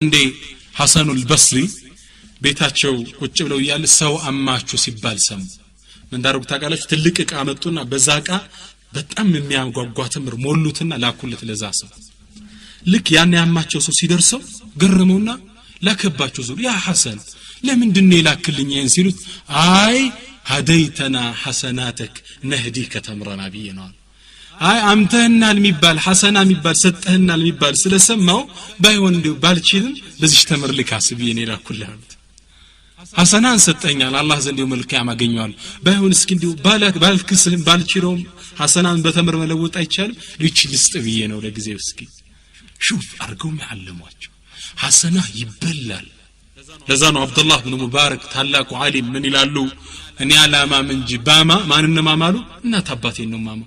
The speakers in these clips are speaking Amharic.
እንዴ ሐሰኑል በስሪ ቤታቸው ቁጭ ብለው እያለ ሰው አማችሁ ሲባል ሰሙ። ምን እንዳደረጉ ታውቃላችሁ? ትልቅ ዕቃ አመጡና በዛ ዕቃ በጣም የሚያጓጓ ተምር ሞሉትና ላኩለት ለዛ ሰው። ልክ ያን ያማቸው ሰው ሲደርሰው ገረመውና ላከባቸው ዙር፣ ያ ሐሰን፣ ለምንድን ነው የላክልኝ ይህን ሲሉት፣ አይ هديتنا حسناتك نهديك تمرنا ብዬ ነዋል። አይ አምተህናል የሚባል፣ ሐሰና የሚባል ሰጠህናል የሚባል ስለሰማው ባይሆን እንዲሁ ባልችልም በዚች ተምር ልካስ ብዬ ነው የላኩልህ አሉት። ሐሰናን ሰጠኛል፣ አላህ ዘንድ የውመል ቂያማ አገኘዋለሁ። ባይሆን እስኪ እንዲሁ ባልክስህም ባልችለውም ሐሰናን በተምር መለወጥ አይቻልም፣ ልች ልስጥ ብዬ ነው ለጊዜው። እስኪ ሹፍ አርገውም ያለሟቸው ሐሰና ይበላል። ለዛ ነው አብዱላህ ብን ሙባረክ ታላቁ ዓሊም ምን ይላሉ? እኔ አላማም እንጂ ባማ ማንን ማማሉ? እናት አባቴን ነው ማማ።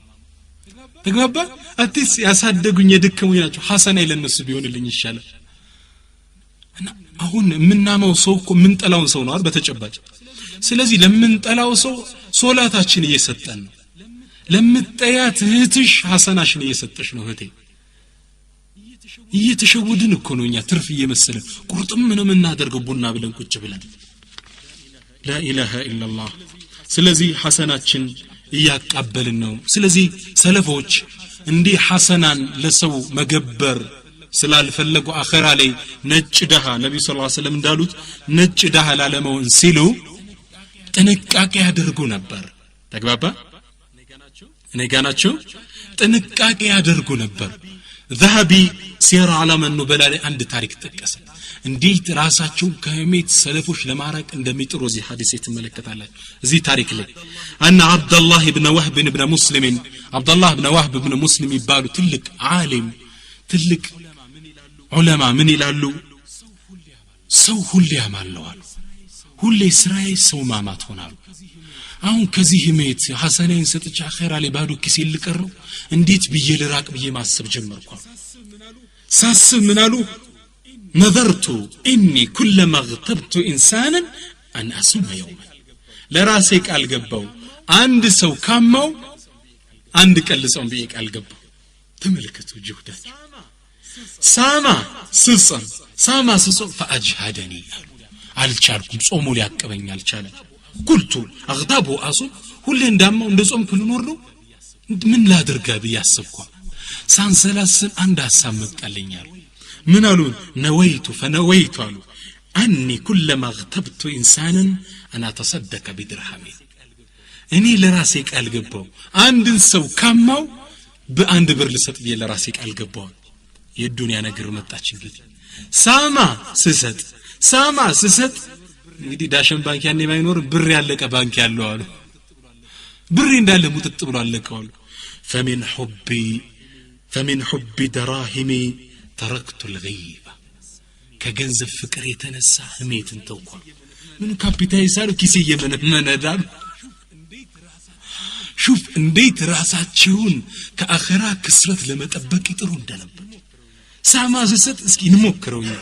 ተግባባ? At least ያሳደጉኝ የደከሙኝ ናቸው። ሐሰና ለነሱ ቢሆንልኝ ይሻላል። እና አሁን የምናማው ሰው እኮ የምንጠላውን ሰው ነው አይደል በተጨባጭ። ስለዚህ ለምንጠላው ሰው ሶላታችን እየሰጠን ነው። ለምትጠያት እህትሽ ሐሰናሽን እየሰጠሽ ነው። እህቴ፣ እየተሸወድን እኮ ነው እኛ። ትርፍ እየመሰለን ቁርጥም ነው የምናደርገው ቡና ብለን ቁጭ ብለን። لا إله إلا الله። ስለዚህ ሐሰናችን እያቃበልን ነው። ስለዚህ ሰለፎች እንዲህ ሐሰናን ለሰው መገበር ስላልፈለጉ፣ አኸራ ላይ ነጭ ድሃ፣ ነቢዩ ስ ሰለም እንዳሉት ነጭ ድሃ ላለመሆን ሲሉ ጥንቃቄ ያደርጉ ነበር። ተግባባ? እኔ ጋ ናቸው? ጥንቃቄ ያደርጉ ነበር። ዘሀቢ ሲየር አዕላም ኑበላ ላይ አንድ ታሪክ ጠቀሰ፣ እንዴት ራሳቸውን ከህሜት ሰለፎች ለማራቅ እንደሚጥሩ እዚህ ሐዲስ ትመለከታላችሁ። እዚህ ታሪክ ላይ أن عبد الله بن وهب بن مسلم፣ አብደላህ ብነ ወህብ ብነ ሙስሊም ይባሉ ትልቅ ዓሊም፣ ትልቅ ዑለማ ምን ይላሉ? ሰው ሁሌ ያማለዋል፣ ሁሌ ስራዬ ሰው ማማት ሆናሉ። አሁን ከዚህ ህሜት ሐሰናይን ሰጥቼ አኼራ ላይ ባዶ ኪሴ ልቀር ነው፣ እንዴት ብዬ ልራቅ ብዬ ማሰብ ጀመርኩ። ሳስብ ምን አሉ? نذرت إني كلما اغتبت إنسانا أن أصوم يوما። ለራሴ ቃል ገባው፣ አንድ ሰው ካማው አንድ ቀን ልጾም ብዬ ቃል ገባው። ተመልከቱ ጅሁዳቸው። ሳማ ስጾም፣ ሳማ ስጾም فأجهدني አሉ፣ አልቻልኩም፣ ጾሙ ሊያቅበኝ አልቻለም። قلت أغتاب وأصوم፣ ሁሌ እንዳማው እንደ ጾምኩ ልኖር ነው፣ ምን ላድርጋ ብዬ አሰብኳ። ሳንሰላስል አንድ ሀሳብ መጣልኝ አሉ። ምን አሉ? نويت فنويت አሉ أني كلما اغتبت إنسانا أن أتصدق بدرهم። እኔ ለራሴ ቃል ገባው፣ አንድን ሰው ካማው በአንድ ብር ልሰጥ ብዬ ለራሴ ቃል ገባው። የዱንያ ነገር መጣች። እንግዲህ ሳማ ስሰጥ፣ ሳማ ስሰጥ፣ እንግዲህ ዳሸን ባንክ ያኔ ባይኖር ብር ያለቀ ባንክ ያለው አሉ፣ ብሬ እንዳለ ሙጥጥ ብሎ አለቀው አሉ። فمن حب دراهمي تركت الغيبة። ከገንዘብ ፍቅር የተነሳ ህሜትን ተውኳል። ምን ካፒታል ሳሉ ኪሴ እየመነመነ ዳሉ። شوف እንዴት ራሳቸውን ከአኸራ ክስረት ለመጠበቅ ይጥሩ እንደነበር። ሳማ ስሰጥ፣ እስኪ እንሞክረው እኛ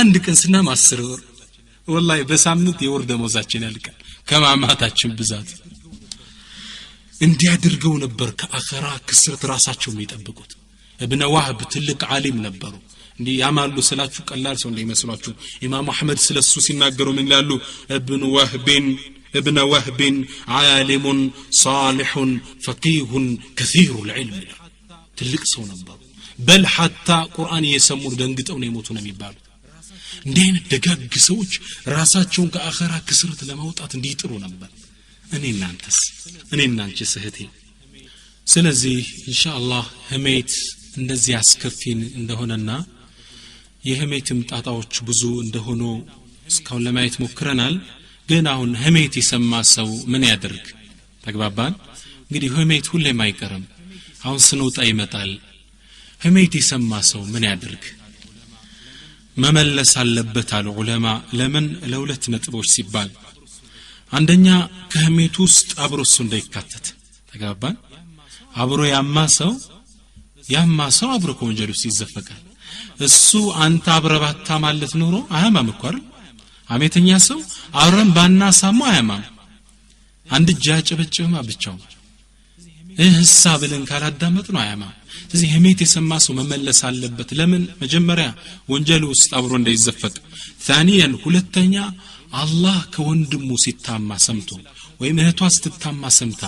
አንድ ቀን ስናም 10 ብር፣ ወላሂ በሳምንት የወር ደሞዛችን ያልቃል ከማማታችን ብዛት። እንዲያድርገው ነበር ከአኸራ ክስረት ራሳቸው የሚጠብቁት። እብነ ዋህብ ትልቅ ዓሊም ነበሩ። እንዲህ ያማሉ ስላችሁ ቀላል ሰው እንዳይመስሏችሁ። ኢማሙ አሕመድ ስለ እሱ ሲናገሩ ምን ይላሉ? ابن وهب ابن وهب عالم صالح فقيه كثير العلم ይላል። ትልቅ ሰው ነበሩ። بل حتى ቁርአን እየሰሙ ደንግጠው ነው የሞቱ ነው የሚባሉት። እንዲህ አይነት ደጋግ ሰዎች ራሳቸውን ከአኸራ ክስረት ለማውጣት እንዲጥሩ ነበር። እኔ እናንተስ? እኔ እናንቺስ እህቴ? ስለዚህ ኢንሻአላህ ህሜት እንደዚህ አስከፊን እንደሆነና የህሜትም ጣጣዎች ብዙ እንደሆኑ እስካሁን ለማየት ሞክረናል። ግን አሁን ህሜት የሰማ ሰው ምን ያደርግ? ተግባባን? እንግዲህ ህሜት ሁሌም አይቀርም፣ አሁን ስንወጣ ይመጣል። ህሜት የሰማ ሰው ምን ያድርግ? መመለስ አለበት አሉ ዑለማ። ለምን? ለሁለት ነጥቦች ሲባል፣ አንደኛ ከህሜቱ ውስጥ አብሮ እሱ እንዳይካተት። ተግባባን? አብሮ ያማ ሰው፣ ያማ ሰው አብሮ ከወንጀል ውስጥ ይዘፈቃል። እሱ አንተ አብረህ ባታማለት ኖሮ አያማም እኮ አይደል? አሜተኛ ሰው አብረን ባናሳማው አያማም። አንድ እጅ አያጨበጭብማ ብቻው። እህሳ ብለን ካላዳመጥ ነው አያማ። ስለዚህ ህሜት የሰማ ሰው መመለስ አለበት። ለምን? መጀመሪያ ወንጀል ውስጥ አብሮ እንዳይዘፈቅ፣ ثانيا ሁለተኛ አላህ ከወንድሙ ሲታማ ሰምቶ ወይም እህቷ ስትታማ ሰምታ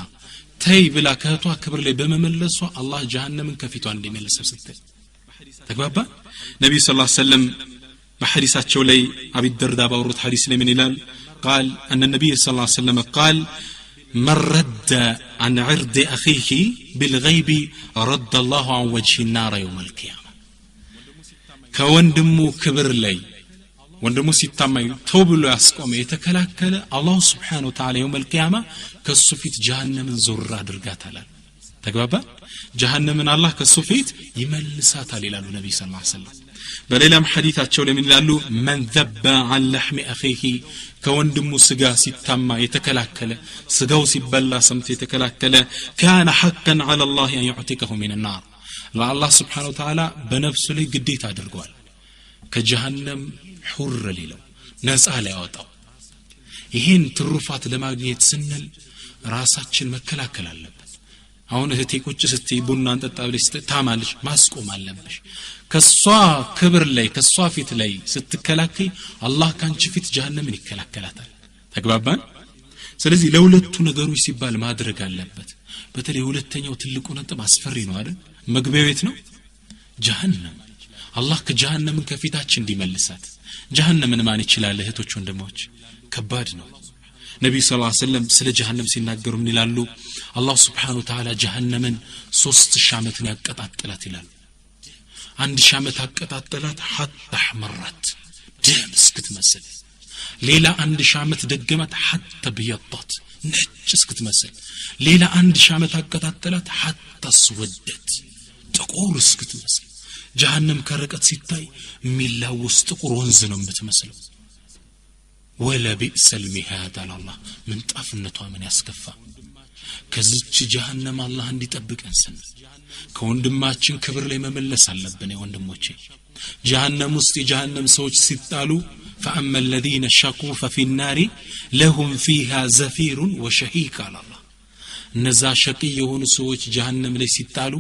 ተይ ብላ ከእህቷ ክብር ላይ በመመለሷ አላህ ጀሃነምን ከፊቷ እንዲመልሰው ስትል። ተግባባ? ነቢዩ ስ ሰለም በሐዲሳቸው ላይ፣ አቢ ደርዳ ባወሩት ሐዲስ ላይ ምን ይላል? قال أن النبي صلى الله عليه وسلم قال: من رد عن عرض أخيه بالغيب رد الله عن وجه النار يوم القيامة. ከወንድሙ ክብር ላይ ወንድሙ ሲታማ ተው ብሎ ያስቆመ፣ የተከላከለ፣ አላሁ ስብሓን ወተዓላ የውም አልቅያማ ከእሱ ፊት ጀሃነምን ዞር አድርጋታል። ተግባባ? ጀሃነምን አላህ ከእሱ ፊት ይመልሳታል ይላሉ ነቢይ ስ ሰለም። በሌላም ሐዲታቸው ላይ ምን ይላሉ? መን ዘበ አን ለሕሚ አኺህ፣ ከወንድሙ ስጋ ሲታማ የተከላከለ፣ ስጋው ሲበላ ሰምቶ የተከላከለ፣ ካነ ሐቀን ዐላ ላህ አን ዩዕቲቀሁ ሚን ናር፣ ለአላህ ስብሓን ወተዓላ በነፍሱ ላይ ግዴታ አድርገዋል ከጀሃነም ሑር ሊለው፣ ነፃ ሊያወጣው። ይህን ትሩፋት ለማግኘት ስንል ራሳችን መከላከል አለብን። አሁን እህቴ ቁጭ ስትይ ቡና እንጠጣ ብለሽ ታማለች፣ ማስቆም አለብሽ። ከሷ ክብር ላይ፣ ከሷ ፊት ላይ ስትከላከይ አላህ ካንቺ ፊት ጀሃነምን ይከላከላታል። ተግባባን? ስለዚህ ለሁለቱ ነገሮች ሲባል ማድረግ አለበት። በተለይ ሁለተኛው ትልቁ ነጥብ አስፈሪ ነው አይደል? መግቢያው የት ነው? ጀሃነም። አላህ ከጀሃነምን ከፊታችን እንዲመልሳት። ጀሃነምን ማን ይችላል? እህቶች ወንድሞች፣ ከባድ ነው። ነቢዩ ስ ሰለም ስለ ጀሃነም ሲናገሩ ምን ይላሉ? አላህ ስብሓን ወተዓላ ጀሃነምን 3000 ዓመትን ያቀጣጥላት ይላሉ። 1000 ዓመት አቀጣጠላት ሐታ አሕመራት፣ ደም እስክትመስል። ሌላ 1000 ዓመት ደገማት ሐታ ብየጣት፣ ነጭ እስክትመስል። ሌላ 1000 ዓመት አቀጣጠላት ሐታ አስወደት፣ ጥቁር እስክትመስል። ጀሃነም ከርቀት ሲታይ የሚላወስ ጥቁር ወንዝ ነው የምትመስለው። ወለቢእሰ ልሚሃድ አለ አላህ። ምንጣፍነቷ ምን ያስከፋ። ከዚች ጀሃነም አላህ እንዲጠብቀን ስንል ከወንድማችን ክብር ላይ መመለስ አለብን። ወንድሞቼ፣ ጀሃነም ውስጥ የጀሃነም ሰዎች ሲጣሉ فأما الذين شقوا ففي النار لهم فيها زفير وشهيق አለ አላህ። እነዛ ሸቂ የሆኑ ሰዎች ጀሃነም ላይ ሲጣሉ፣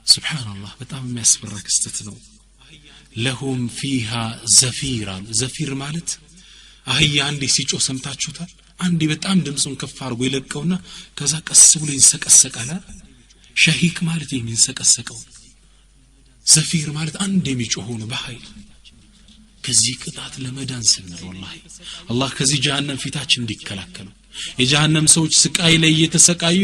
ስብሓንላህ፣ በጣም የሚያስፈራ ክስተት ነው። لهم فيها زفير አሉ። زفير ማለት አህያ አንዴ ሲጮህ ሰምታችሁታል? አንዴ በጣም ድምፁን ከፍ አድርጎ ይለቀውና ከዛ ቀስ ብሎ ይንሰቀሰቃል። شهيق ማለት የሚንሰቀሰቀው፣ زفير ማለት አንድ የሚጮኸው ነው በኃይል። ከዚህ ቅጣት ለመዳን ስንል ወላሂ አላህ ከዚህ ጀሃነም ፊታችን እንዲከላከሉ። የጀሃነም ሰዎች ስቃይ ላይ እየተሰቃዩ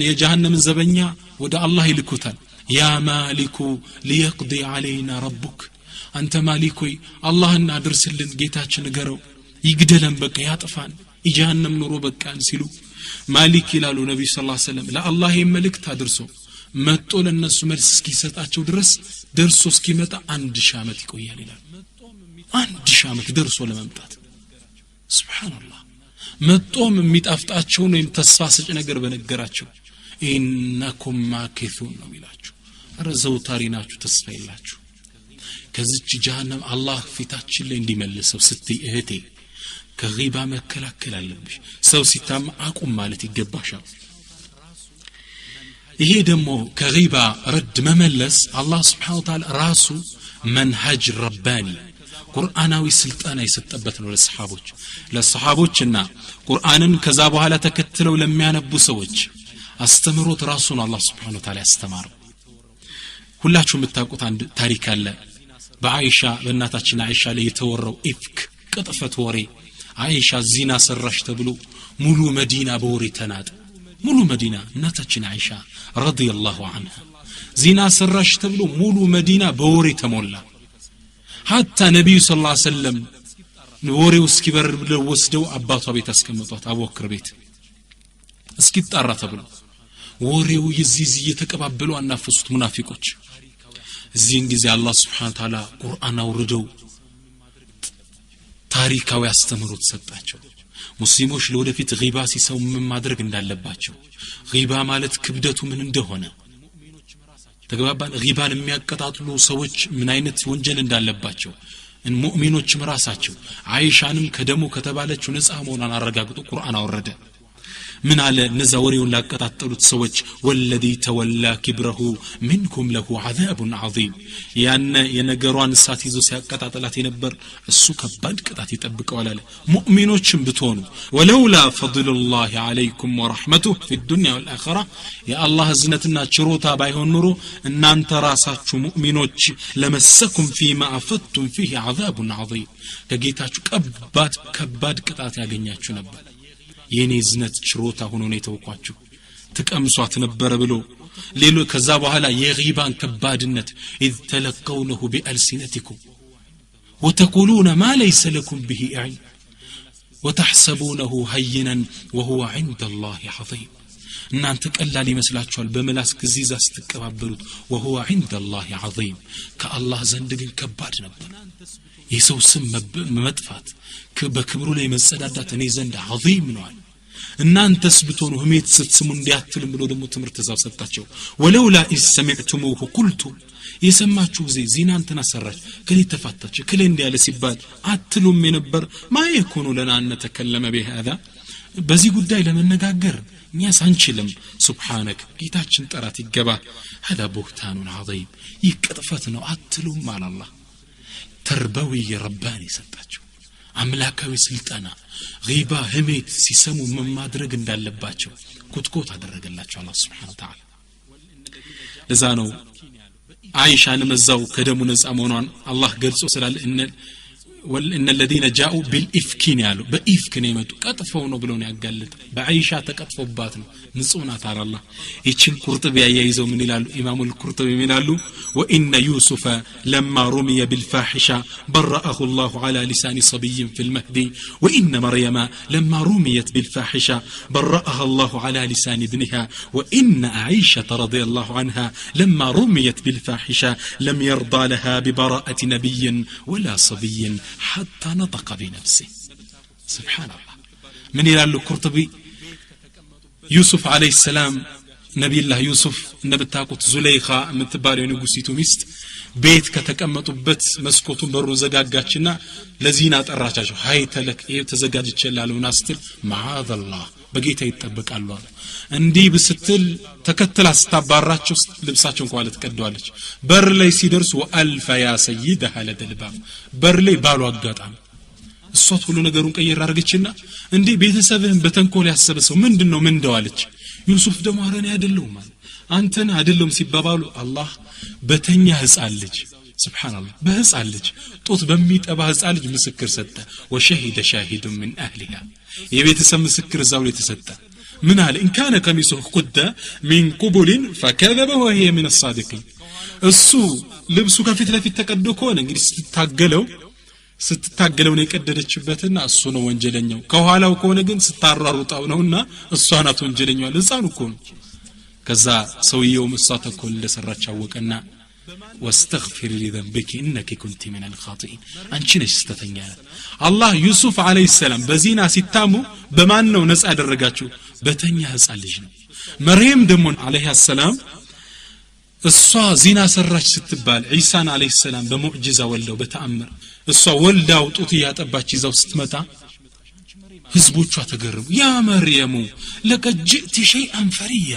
የጀሃነምን ዘበኛ ወደ አላህ ይልኩታል። يا مالك ليقض علينا ربك፣ አንተ ማሊክ ሆይ አላህን አድርስልን፣ ጌታችን ንገረው ይግደለን፣ በቃ ያጥፋን፣ የጀሃነም ኑሮ በቃን ሲሉ፣ ማሊክ ይላሉ ነቢዩ ስ ሰለም፣ ለአላህ መልእክት አድርሶ መጦ ለእነሱ መልስ እስኪሰጣቸው ድረስ፣ ደርሶ እስኪመጣ 1000 ዓመት ይቆያል ይላል። 1000 ዓመት ደርሶ ለመምጣት። ስብሓንላህ። መጦም የሚጣፍጣቸውን ወይም ተስፋ ሰጭ ነገር በነገራቸው إنكم ماكثون ነው የሚላችሁ። ኧረ ዘውታሪ ናችሁ፣ ተስፋ የላችሁ። ከዚች ጀሃነም አላህ ፊታችን ላይ እንዲመልሰው ስትይ እህቴ ከጊባ መከላከል አለብሽ። ሰው ሲታማ አቁም ማለት ይገባሻል። ይሄ ደግሞ ከጊባ ረድ መመለስ አላህ ስብሓን ወተዓላ ራሱ መንሀጅ ረባኒ፣ ቁርአናዊ ስልጠና የሰጠበት ነው ለሰሓቦችና ቁርአንን ከዛ በኋላ ተከትለው ለሚያነቡ ሰዎች አስተምሮት ራሱ ነው አላህ ስብሓን ወተዓላ ያስተማረው። ሁላችሁ የምታውቁት አንድ ታሪክ አለ። በአይሻ፣ በእናታችን አይሻ ላይ የተወራው إفك፣ ቅጥፈት ወሬ፣ አይሻ ዚና ሰራሽ ተብሎ ሙሉ መዲና በወሬ ተናጠ። ሙሉ መዲና፣ እናታችን አይሻ ረዲየላሁ ዐንሃ ዚና ሰራሽ ተብሎ ሙሉ መዲና በወሬ ተሞላ። ሐታ ነቢዩ ስ ላ ሰለም ወሬው እስኪበር ብለው ወስደው አባቷ ቤት አስቀምጧት፣ አቡበክር ቤት፣ እስኪጣራ ተብሎ። ወሬው የዚህ እዚህ እየተቀባበሉ አናፈሱት ሙናፊቆች። እዚህን ጊዜ አላህ ስብሓን ተዓላ ቁርአን አውርደው ታሪካዊ አስተምህሮት ሰጣቸው። ሙስሊሞች ለወደፊት ጊባ ሲሰሙ ምን ማድረግ እንዳለባቸው፣ ጊባ ማለት ክብደቱ ምን እንደሆነ። ተግባባን? ጊባን የሚያቀጣጥሉ ሰዎች ምን አይነት ወንጀል እንዳለባቸው፣ ሙእሚኖችም ራሳቸው፣ አይሻንም ከደሞ ከተባለችው ነፃ መሆኗን አረጋግጦ ቁርአን አወረደ። ምን አለ እነዛ ወሬውን ላቀጣጠሉት ሰዎች والذي تولى كبره منكم له عذاب عظيم ያነ የነገሯን እሳት ይዞ ሲያቀጣጥላት የነበር እሱ ከባድ ቅጣት ይጠብቀዋል አለ። ሙእሚኖችም ብትሆኑ ولولا فضل الله عليكم ورحمته في الدنيا والآخرة የአላህ እዝነትና ችሮታ ባይሆን ኑሮ እናንተ ራሳችሁ ሙእሚኖች لمسكم فيما أفضتم فيه عذاب عظيم ከጌታችሁ ከባድ ቅጣት ያገኛችሁ ነበር። የኔ እዝነት ችሮታ ሆኖ ነው የተውኳችሁ ትቀምሷት ነበረ ብሎ ሌሎ ከዛ በኋላ የጊባን ከባድነት إذ تلقونه بألسنتكم وتقولون ما ليس لكم به علم وتحسبونه هينا وهو عند الله عظيم እናንተ ቀላል ይመስላችኋል በምላስ ጊዜዛ ስትቀባበሉት وهو عند الله عظيم ከአላህ ዘንድ ግን ከባድ ነበር። የሰው ስም መጥፋት በክብሩ ላይ መጸዳዳት እኔ ዘንድ عظيم ነው አለ። እናንተስ ብትሆኑ ህሜት ስትስሙ እንዲያትልም ብሎ ደግሞ ትምህርት እዛው ሰጣቸው። ولولا إذ سمعتموه قلتم የሰማችሁ ጊዜ ዚና እንትና ሰራች ከሌ ተፋታች ከሌ እንዲህ ያለ ሲባል አትሉም የነበር ما يكون لنا أن نتكلم بهذا በዚህ ጉዳይ ለመነጋገር እኛስ አንችልም። سبحانك ጌታችን ጥራት ይገባ هذا بهتان عظيم ይህ ቅጥፈት ነው አትሉም አለ አላህ። ተርበዊ ረባኒ ሰጣቸው አምላካዊ ስልጠና ጊባ ህሜት ሲሰሙ ምን ማድረግ እንዳለባቸው ኩትኮት አደረገላቸው አላህ Subhanahu Wa Ta'ala። ለዛ ነው አይሻንም እዛው ከደሙ ነፃ መሆኗን አላህ ገልጾ ስላለ إن الذين جاءوا بالإفك ያሉ በኢፍክ ነው የመጡ ቀጥፈው ነው ብለው ነው ያጋለጠ። በአይሻ ተቀጥፎባት ነው ንጹህ ናት አለ አላህ። ይችን ቁርጥቢ ያያይዘው ምን ይላሉ? ኢማሙል ቁርጥቢ ምን ይላሉ? وإن يوسف لما رمي بالفاحشة برأه الله على لسان صبي في المهد وإن مريم لما رميت بالفاحشة برأها الله على لسان ابنها وإن عائشة رضي الله عنها لما رميت بالفاحشة لم يرضى لها ببراءة نبي ولا صبي حتى نطق بنفسه. سبحان الله. من إلى القرطبي يوسف عليه السلام نبي الله يوسف እንደምታውቁት ዙለይኻ የምትባለው የንጉሲቱ ሚስት ቤት ከተቀመጡበት መስኮቱን በሩን ዘጋጋችና ለዚና ጠራቻቸው። هيت لك ይሄ ተዘጋጅቼልሃለሁ ና ስትል معاذ الله በጌታ ይጠበቃሉ አሉ። እንዲህ ብስትል ተከትላ ስታባራቸው ልብሳቸውን ከኋላ ትቀደዋለች። በር ላይ ሲደርሱ وألف يا سيدها لدى الباب በር ላይ ባሉ አጋጣሚ እሷ ሁሉ ነገሩን ቀየር አድርገችና እንዴ ቤተሰብህን በተንኮል ያሰበ ሰው ምንድነው ምን እንደዋለች። ዩሱፍ ደግሞ ኧረ እኔ አይደለሁም አለ። አንተን አይደለሁም ሲባባሉ አላህ በተኛ ህፃን ልጅ ሱብሃንአላህ በህፃን ልጅ ጡት በሚጠባ ህፃን ልጅ ምስክር ሰጠ። وشهد شاهد من اهلها የቤተሰብ ምስክር እዛው ላይ ተሰጠ። ምን አለ? إن كان قميصه قد من قبل فكذب وهي من الصادقين እሱ ልብሱ ከፊት ለፊት ተቀዶ ከሆነ እንግዲህ ስትታገለው ነው የቀደደችበትና እሱ ነው ወንጀለኛው። ከኋላው ከሆነ ግን ስታራሩጣው ነውና እሷ ናት ወንጀለኛዋ። ህፃኑ እኮ ነው። ከዛ ሰውየው እሷ ተንኮል እንደሰራች አወቀና واستغفري لذنبك انك كنت من الخاطئين አንቺ ነሽ ስተተኛ አላት። አላህ ዩሱፍ አለይሂ ሰላም በዚና ሲታሙ በማን ነው ነፃ ያደረጋቸው? በተኛ ህፃን ልጅ ነው። መርየም ደግሞ አለይሂ ሰላም እሷ ዚና ሰራች ስትባል ዒሳን አለይሂ ሰላም በሙዕጂዛ ወልደው በተአምር እሷ ወልዳው ጡት እያጠባች ይዛው ስትመጣ ህዝቦቿ ተገረሙ። ያ መርየሙ ለቀድ ጅእቲ ሸይአን ፈሪያ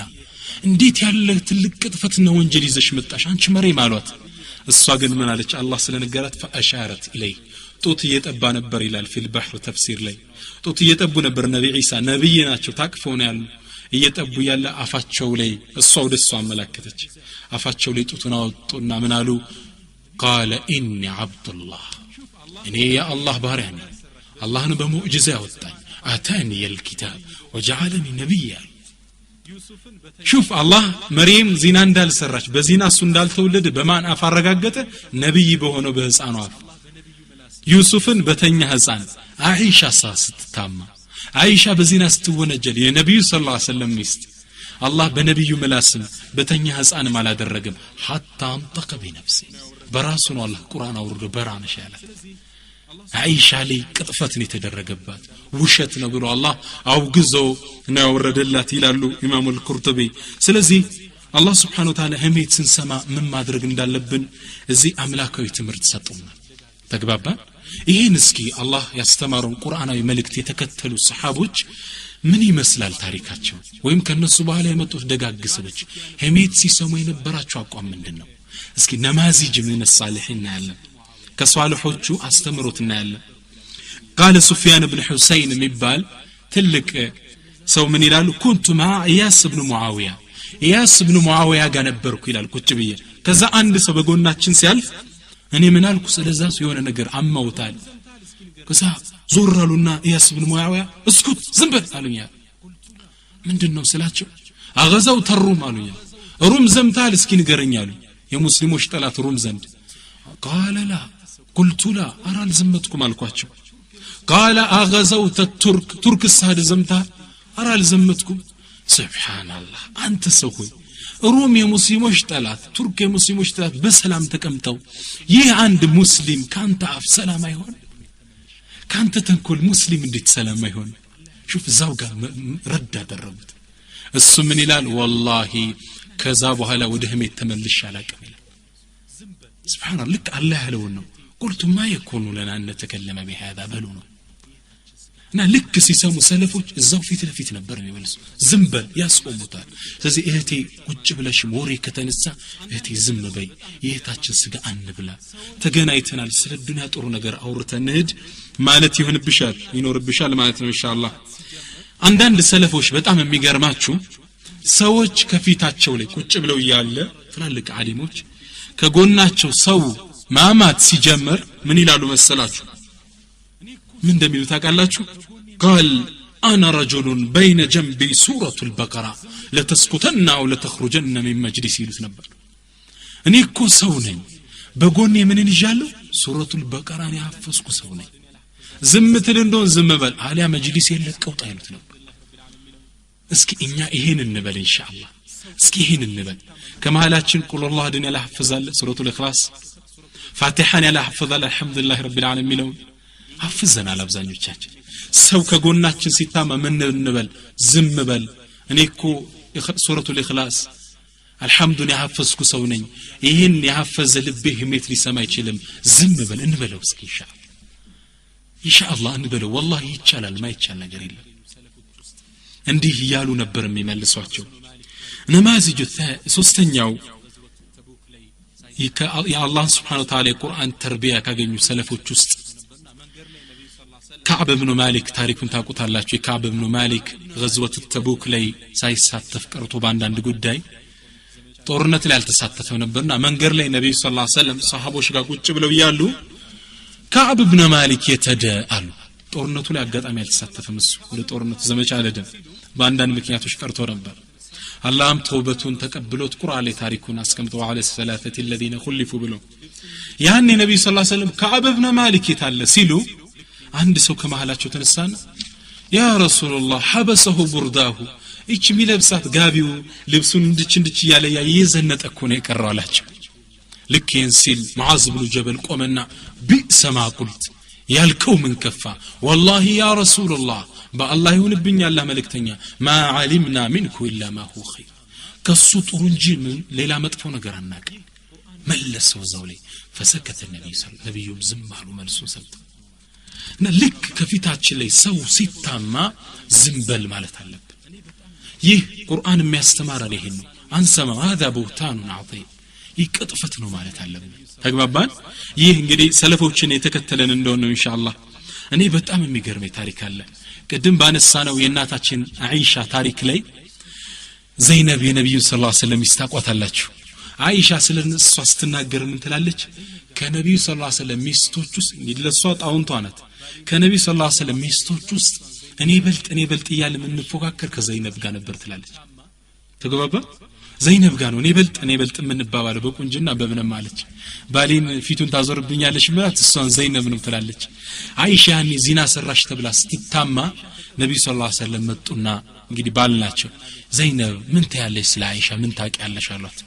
እንዴት ያለ ትልቅ ቅጥፈትና ወንጀል ይዘሽ መጣሽ አንቺ መርየም አሏት። እሷ ግን ምን አለች? አላህ ስለነገራት فأشارت إليه ጡት እየጠባ ነበር ይላል في البحر ተፍሲር ላይ ጡት እየጠቡ ነበር ነብይ ዒሳ ነብይ ናቸው ታቅፈው ነው ያሉ እየጠቡ ያለ አፋቸው ላይ እሷ ወደ እሷ አመላከተች። አፋቸው ላይ ጡቱን አወጡና ምን አሉ? قال إني عبد الله እኔ የአላህ ባሪያ ነኝ፣ አላህን በሙዕጂዛ ያወጣኝ آتاني الكتاب وجعلني نبيا። شوف አላህ መርየም ዚና እንዳልሰራች በዚና እሱ እንዳልተወለደ በማን አፍ አረጋገጠ? ነብይ በሆነው በህፃኑ አፍ። ዩሱፍን በተኛ ህፃን። አይሻ ስትታማ አይሻ በዚና ስትወነጀል የነብዩ ሰለላሁ ዐለይሂ ወሰለም ሚስት አላህ በነብዩ ምላስም በተኛ ህፃንም አላደረገም። حتى انطق بنفسه በራሱ ነው አላህ ቁርአን አውርዶ በራነሽ ያላት። አይሻ ላይ ቅጥፈት ነው የተደረገባት ውሸት ነው ብሎ አላህ አውግዞ ነው ያወረደላት ይላሉ ኢማሙ አልቁርጡቢ። ስለዚህ አላህ Subhanahu Wa Ta'ala ህሜት ስንሰማ ምን ማድረግ እንዳለብን እዚህ አምላካዊ ትምህርት ሰጡናል። ተግባባን? ይሄን እስኪ አላህ ያስተማረውን ቁርአናዊ መልእክት የተከተሉ ሰሃቦች ምን ይመስላል ታሪካቸው? ወይም ከነሱ በኋላ የመጡት ደጋግ ሰዎች ሐሜት ሲሰሙ የነበራቸው አቋም ምንድነው? እስኪ نماذج من الصالحين እናያለን፣ ከሷልሖቹ አስተምሮት እናያለን። قال ሱፊያን ብን ሁሰይን የሚባል ትልቅ ሰው ምን ይላሉ? كنت مع ኢያስ ብን ሙዓዊያ፣ ኢያስ ብን ሙዓዊያ ጋር ነበርኩ ይላል ቁጭ ብዬ። ከዛ አንድ ሰው በጎናችን ሲያልፍ እኔ ምን አልኩ? ስለዛ ሰው የሆነ ነገር አማውታል። ከዛ ዞር አሉና ኢያስ ብን ሙዓዊያ اسكت ዝም በል አሉኝ። ምንድነው ስላቸው أغزوت الروم አሉኝ። ሩም ዘምታል እስኪ ንገረኝ አሉኝ። የሙስሊሞች ጠላት ሩም ዘንድ። قال لا قلت لا፣ ኧረ አልዘመትኩም አልኳቸው። قال أغزوت الترك፣ ቱርክ ሳድ ዘምታል? ኧረ አልዘመትኩም። سبحان الله፣ አንተ ሰው ሆይ ሩም የሙስሊሞች ጠላት፣ ቱርክ የሙስሊሞች ጠላት በሰላም ተቀምጠው ይህ አንድ ሙስሊም ካንተ አፍ ሰላም አይሆን? ካንተ ተንኮል ሙስሊም እንዴት ሰላም አይሆን? شوف እዛው ጋር ረድ አደረጉት። እሱ ምን ይላል? والله ከዛ በኋላ ወደ ህሜት ተመልሼ አላቅም ይላል። سبحان الله፣ ልክ አላህ ያለውን ነው። قلت ما يكون لنا أن نتكلم بهذا በሉ ነው። እና ልክ ሲሰሙ ሰለፎች እዛው ፊት ለፊት ነበር የሚመልሱ። ዝም በል ያስቆሙታል። ስለዚህ እህቴ ቁጭ ብለሽ ወሬ ከተነሳ እህቴ ዝም በይ፣ የእህታችን ስጋ አንብላ፣ ተገናኝተናል፣ ስለ ዱንያ ጥሩ ነገር አውርተን እንሂድ ማለት ይሆንብሻል፣ ይኖርብሻል ማለት ነው ኢንሻአላህ። አንዳንድ ሰለፎች በጣም የሚገርማችሁ ሰዎች ከፊታቸው ላይ ቁጭ ብለው እያለ ትላልቅ ዓሊሞች ከጎናቸው ሰው ማማት ሲጀምር ምን ይላሉ መሰላችሁ? ምን እንደሚሉ ታውቃላችሁ? قال أنا رجل بين جنبي سورة البقرة لتسكتن أو لتخرجن من مجلسي ይሉት ነበር። እኔ እኮ ሰው ነኝ፣ በጎኔ ምንን ይዣለሁ? ሱረቱል በቀራን ያፈስኩ ሰው ነኝ። ዝም ትል እንደሆን ዝም በል፣ አሊያ መጅሊስ ለቀህ ውጣ ይሉት ነበር። እስኪ እኛ ይሄን እንበል ኢንሻአላህ። እስኪ ይሄን እንበል። ከመሃላችን قل هو الله أحد ን ያላሐፈዛለ፣ ሱረቱል ኢኽላስ ፋቲሃን ያላሐፈዛለ፣ الحمد لله رب العالمين የሚለውን አፍዘናል አብዛኞቻችን። ሰው ከጎናችን ሲታማ ምን እንበል? ዝም በል፣ እኔ እኮ ሱረቱል ኢኽላስ አልሐምዱን ያሐፈዝኩ ሰው ነኝ፣ ይህን ያሐፈዘ ልቤ ህሜት ሊሰማ አይችልም፣ ዝም በል እንበለው። እስኪ ኢንሻአላህ፣ ኢንሻአላህ እንበለው። والله ይቻላል፣ ማይቻል ነገር የለም። እንዲህ እያሉ ነበር የሚመልሷቸው። نماذج ሶስተኛው የአላህን سبحانه وتعالى የቁርአን ተርቢያ ካገኙ ሰለፎች ውስጥ ከዕብ ብኑ ማሊክ ታሪኩን ታውቁታላችሁ። የከዕብ ብኑ ማሊክ غزوة ተቡክ ላይ ሳይሳተፍ ቀርቶ በአንዳንድ ጉዳይ ጦርነት ላይ አልተሳተፈም ነበርና መንገድ ላይ ነብዩ صلى الله عليه وسلم ሰሃቦች ጋር ቁጭ ብለው እያሉ ከዕብ ብኑ ማሊክ የት ሄደ አሉ። ጦርነቱ ላይ አጋጣሚ አልተሳተፈም፣ እሱ ወደ ጦርነቱ ዘመቻ አልሄደም፣ በአንዳንድ ምክንያቶች ቀርቶ ነበር። አላህም ተውበቱን ተቀብሎት ቁርአን ላይ ታሪኩን አስቀምጦ وعلى الثلاثة الذين خلفوا ብሎ ያን ነብዩ صلى الله عليه وسلم ከዕብ ብኑ ማሊክ የታለ ሲሉ አንድ ሰው ከመሃላቸው ተነሳና يا رسول الله حبسه برداه፣ ይች የሚለብሳት ጋቢው ልብሱን እንድች እንድች እያለ የዘነጠ እኮ ነው የቀረው አላቸው። ልክ ይህን ሲል ሙዓዝ ብኑ ጀበል ቆመና بئس ما قلت፣ ያልከው ምን ከፋ፣ والله يا رسول الله፣ በአላህ ይሁንብኝ አላህ መልእክተኛ፣ ما علمنا منه إلا ما هو خير፣ ከሱ ጥሩ እንጂ ምን ሌላ መጥፎ ነገር አናውቅም መለሰው እዛው ላይ። فسكت النبي ነብዩም ዝም አሉ መልሱን ሰምተው። እና ልክ ከፊታችን ላይ ሰው ሲታማ ዝም በል ማለት አለብን። ይህ ቁርአን የሚያስተማረን ይሄን ነው። አንሰማም፣ هذا بهتان عظيم፣ ይህ ቅጥፈት ነው ማለት አለብን። ተግባባን? ይህ እንግዲህ ሰለፎችን የተከተለን እንደሆነ ነው ኢንሻአላህ። እኔ በጣም የሚገርመኝ ታሪክ አለ። ቅድም ባነሳነው የእናታችን አይሻ ታሪክ ላይ ዘይነብ የነብዩ صلى الله عليه وسلم ሚስት ታውቋታላችሁ። አይሻ ስለ እሷ ስትናገር ምን ትላለች? ከነብዩ صلى الله عليه وسلم ሚስቶች ውስጥ፣ እንግዲህ ለሷ ጣውንቷ ናት፣ ከነብዩ صلى الله عليه وسلم ሚስቶች ውስጥ እኔ በልጥ እኔ በልጥ እያለ የምንፎካከር ከዘይነብ ጋር ነበር ትላለች። ተግባባ? ዘይነብ ጋር ነው እኔ በልጥ እኔ በልጥ የምንባባለው በቁንጅና በምንም አለች። ባሌን ፊቱን ታዞርብኛለች ምላት እሷን ዘይነብ ነው ትላለች። አይሻ ያኔ ዚና ሰራሽ ተብላ ስትታማ ነብዩ صلى الله عليه وسلم መጡና እንግዲህ ባል ናቸው፣ ዘይነብ ምን ትያለሽ ስለ አይሻ ምን ታውቂያለሽ አሏት።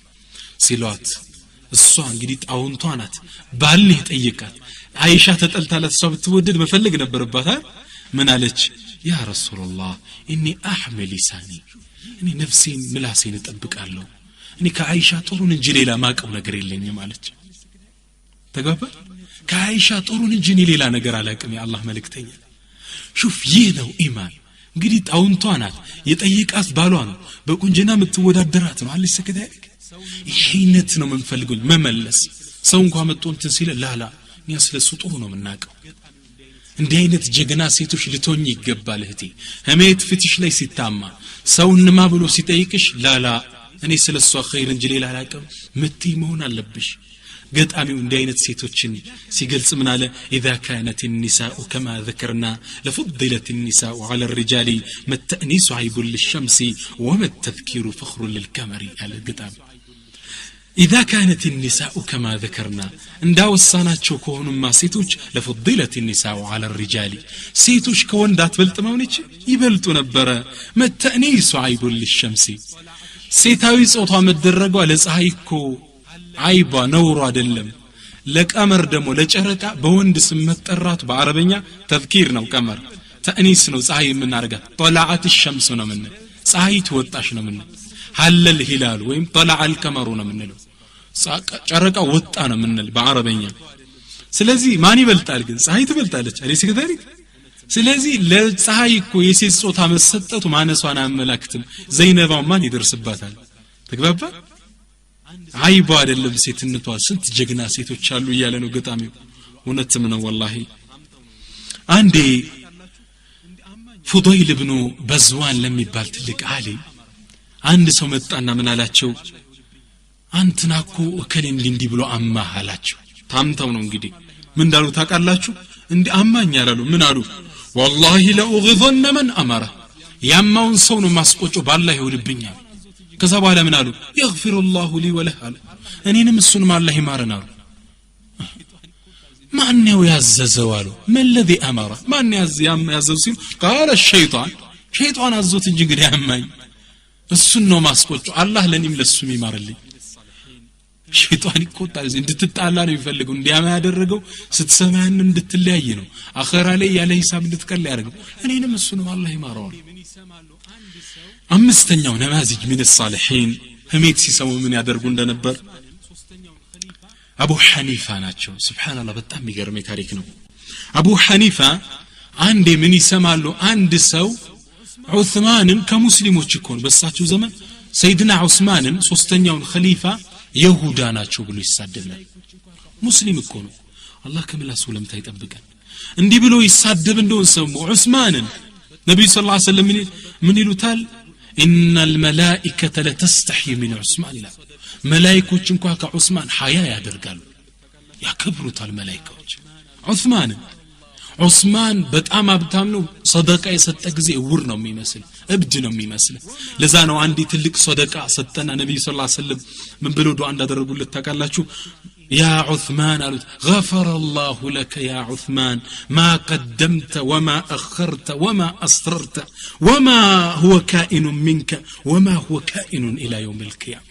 ሲሏት እሷ እንግዲህ ጣውንቷ ናት፣ ባል ነው የጠየቃት። አይሻ ተጠልታላት እሷ ብትወደድ መፈለግ ነበረባት። ምን አለች? يا رسول الله إني أحمي لساني፣ እኔ ነፍሴን ምላሴን እጠብቃለሁ፣ እኔ ከአይሻ ጥሩን እንጂ ሌላ ማቀው ነገር የለኝም አለች። ተግባባ? ከአይሻ ጥሩን እንጂ እኔ ሌላ ነገር አላቅም የአላህ መልእክተኛ። شوف ይህ ነው ኢማን። እንግዲህ ጣውንቷ ናት፣ የጠይቃት ባሏ ነው፣ በቁንጅና የምትወዳደራት ነው። አለች ሰከታይክ ይሄነት ነው የምንፈልገው መመለስ። ሰው እንኳን መጥቶ እንትን ሲል ላላ እኛ ስለሱ ጥሩ ነው የምናውቀው። እንዲህ አይነት ጀግና ሴቶች ልትሆኝ ይገባል እህቴ። ህሜት ፊትሽ ላይ ሲታማ ሰው እንማ ብሎ ሲጠይቅሽ ላላ እኔ ስለሷ ኸይር እንጂ ሌላ አላውቅም ምትይ መሆን አለብሽ። ገጣሚው እንዲህ አይነት ሴቶችን ሲገልጽ ምን አለ? إذا كانت النساء كما ذكرنا لفضلت النساء على الرجال ما التأنيس عيب للشمس وما التذكير فخر للقمر አለ ገጣሚው። إذا كانت النساء كما ذكرنا እንዳወሳናቸው ከሆኑማ ሴቶች لفضلت النساء على الرجال ሴቶች ከወንድ አትበልጥም አሁን ይበልጡ ነበረ። ما التأنيس عيب للشمس ሴታዊ ጾታ መደረጓ ለፀሐይ እኮ አይቧ ነውሩ አይደለም። ለ قمر ደግሞ ለጨረቃ በወንድ ስም መጠራቱ በአረበኛ تذكير ነው። قمر تأنيث ነው። ፀሐይ የምናደርጋት طلعت الشمس ነው የምንል፣ ፀሐይ ትወጣሽ ነው የምንል። هل الهلال ወይም طلع القمر ነው የምንለው፣ ጨረቃ ወጣ ነው የምንል በአረበኛ። ስለዚህ ማን ይበልጣል ግን? ፀሐይ ትበልጣለች። أليس كذلك? ስለዚህ ለፀሐይ እኮ የሴት ጾታ መሰጠቱ ማነሷን አያመላክትም። ዘይነባው ማን ይደርስባታል? ተግባባ? አይቧ አይደለም ሴትነቷ። ስንት ጀግና ሴቶች አሉ እያለ ነው ገጣሚው። እውነትም ነው ወላሂ። አንዴ ፉደይል ብኑ በዝዋን ለሚባል ትልቅ ዓሊም አንድ ሰው መጣና ምን አላቸው? አንትና እኮ እከሌ እንዲህ እንዲህ ብሎ አማህ አላቸው። ታምተው ነው እንግዲህ። ምን እንዳሉ ታውቃላችሁ? እንዲህ አማኝ አላሉ። ምን አሉ? والله لأغيظن من أمره፣ ያማውን ሰው ነው ማስቆጮ፣ ባላህ ይውልብኛል። ከዛ በኋላ ምን አሉ? يغفر الله لي وله አለ። እኔንም እሱንም አላህ ይማረን አሉ። ማን ነው ያዘዘው አሉ። ما الذي أمره፣ ማን ያዘዘው ሲሉ قال الشيطان፣ ሸይጣን አዞት እንጂ እንግዲህ አማኝ እሱን ነው ማስቆጮ፣ አላህ ለኔም ለሱም ይማርልኝ። ሸይጣን ይቆጣል። እንድትጣላ ነው የሚፈልገው። እንዲያማ ያደረገው ስትሰማ ያን እንድትለያይ ነው። አኸራ ላይ ያለ ሂሳብ እንድትቀል ያደረገው። እኔንም እሱንም አላህ ይማረዋል። አምስተኛው نماذج من الصالحين ህሜት ሲሰሙ ምን ያደርጉ እንደነበር አቡ ሐኒፋ ናቸው። سبحان الله በጣም የሚገርም ታሪክ ነው። አቡ ሐኒፋ አንዴ ምን ይሰማሉ? አንድ ሰው ዑስማንን ከሙስሊሞች እኮ ነው በሳቸው ዘመን ሰይድና ዑስማንን ሶስተኛውን ኸሊፋ የሁዳ ናቸው ብሎ ይሳደብ። ሙስሊም እኮ ነው። አላህ ከምላሱ ለምታ ይጠብቀን። እንዲህ ብሎ ይሳደብ እንደሆን ሰሙ። ዑስማንን ነቢዩ صلى الله عليه وسلم ምን ይሉታል? إن الملائكة لتستحيي من عثمان ይላል። መላይኮች እንኳ ከዑስማን ሐያ ያደርጋሉ፣ ያከብሩታል መላይካዎች ዑስማንን። ዑስማን በጣም ሀብታም ነው። ሰደቃ የሰጠ ጊዜ እውር ነው የሚመስል፣ እብድ ነው የሚመስል። ለዛ ነው አንድ ትልቅ ሰደቃ ሰጠና ነቢዩ صلى الله عليه وسلم ምን ብለው ዱዓ እንዳደረጉለት ታውቃላችሁ? يا عثمان አሉት፣ غفر الله لك يا عثمان ما قدمت وما أخرت وما أسررت وما هو كائن منك وما هو كائن إلى يوم القيامة።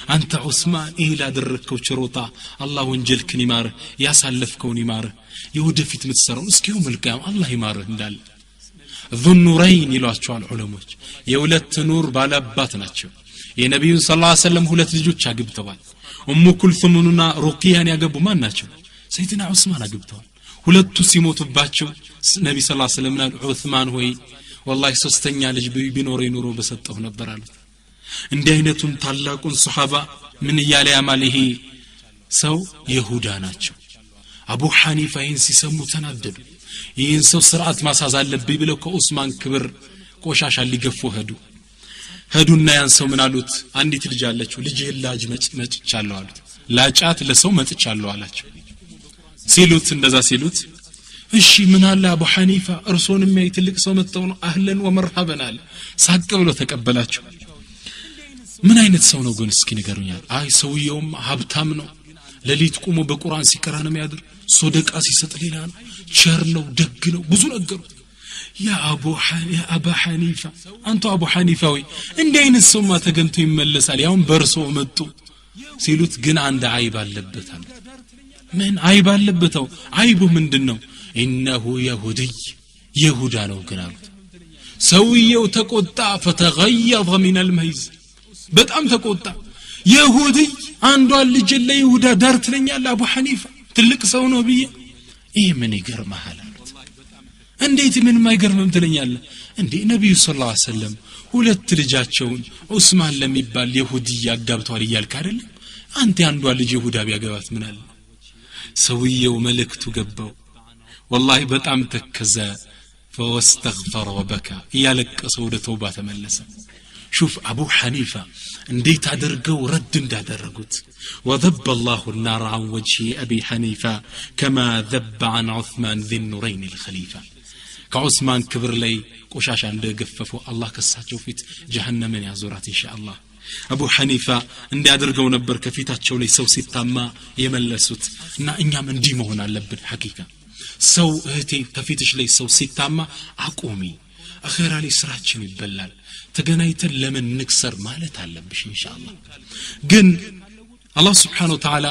አንተ ዑስማን ይህ ላደረግከው ችሮታ አላህ ወንጀልክን ይማርህ፣ ያሳለፍከውን ይማርህ፣ የወደፊት የምትሰራውን እስከ يوم القيامة አላህ ይማርህ እንዳለ። ዙኑረይን ይሏቸዋል ዑለሞች። የሁለት ኑር ባላባት ናቸው። የነቢዩን صلى الله عليه وسلم ሁለት ልጆች አግብተዋል። ኡሙ ኩልሱምንና ሩቅያን ያገቡ ማን ናቸው? ሰይድና ዑስማን አግብተዋል። ሁለቱ ሲሞቱባቸው ነቢ صلى الله عليه وسلم ዑስማን ሆይ ወላሂ ሶስተኛ ልጅ ቢኖረኝ ኑሮ በሰጠሁ ነበር አሉት። እንዲህ አይነቱን ታላቁን ሰሓባ ምን እያለ ያማል ይሄ ሰው? የሁዳ ናቸው። አቡ ሐኒፋ ይህን ሲሰሙ ተናደዱ። ይህን ሰው ስርዓት ማሳዝ አለብኝ ብለው ከኡስማን ክብር ቆሻሻ ሊገፉ ሄዱ። ሄዱና ያን ሰው ምን አሉት? አንዲት ልጅ አለችው፣ ልጅህን ላጭ መጥቻለሁ አሉት። ላጫት ለሰው መጥቻለሁ አላቸው። ሲሉት እንደዛ ሲሉት እሺ ምን አለ አቡ ሐኒፋ እርሶን የሚያይ ትልቅ ሰው መጥተው ነው፣ أهلا ومرحبا አለ። ሳቅ ብሎ ተቀበላቸው። ምን አይነት ሰው ነው ግን እስኪ ንገሩኛል። አይ ሰውየውም ሀብታም ነው፣ ሌሊት ቁሞ በቁርአን ሲቀራ ነው የሚያድር፣ ሶደቃ ሲሰጥ ሌላ ነው፣ ቸር ነው፣ ደግ ነው፣ ብዙ ነገሩት። يا أبا حنيفة አንተ አቡ ሐኒፋ ወይ እንዲህ አይነት ሰውማ ተገንቶ ይመለሳል፣ ያውም በእርሶ መጡ ሲሉት ግን አንድ አይብ አለበት አሉት። ምን አይብ አለበተው? አይቡ ምንድን ነው? إنه يهودي የሁዳ ነው ግን አሉት። ሰውየው ተቆጣ። فتغيظ من الميز በጣም ተቆጣ። يهودي አንዷን ልጅ ለይሁዳ ዳር ትለኛለህ አቡ ሐኒፋ ትልቅ ሰው ነው ብዬ፣ ይህ ምን ይገርምሃል አሉት። እንዴት ምንም አይገርምም ትለኛለህ እንዴ? ነብዩ ሰለላሁ ዐለይሂ ወሰለም ሁለት ልጃቸውን ዑስማን ለሚባል ይሁዲ አጋብተዋል እያልክ አይደለም? አንተ አንዷ ልጅ ይሁዳ ቢያገባት ምን አለ? ሰውየው መልእክቱ ገባው። ወላሂ በጣም ተከዘ። فاستغفر وبكى እያለቀሰ ወደ ተውባ ተመለሰ። ሹፍ አቡ ሐኒፋ እንዴት አድርገው ረድ እንዳደረጉት። وذب الله النار عن وجه أبي حنيفة كما ذب عن عثمان ذي النورين الخليفة። ከዑስማን ክብር ላይ ቆሻሻ እንደገፈፉ አላህ ከሳቸው ፊት ጀሀነምን ያዞራት ኢንሻአላህ። አቡ ሐኒፋ እንዲያደርገው ነበር ከፊታቸው ላይ ሰው ሲታማ የመለሱት። እና እኛም እንዲህ መሆን አለብን። ሐቂቃ ሰው እህቴ ከፊትሽ ላይ ሰው ሲታማ አቁሚ፣ አኼራ ላይ ስራችን ይበላል፣ ተገናኝተን ለምን ንክሰር ማለት አለብሽ ኢንሻአላህ። ግን አላህ ስብሓነሁ ወተዓላ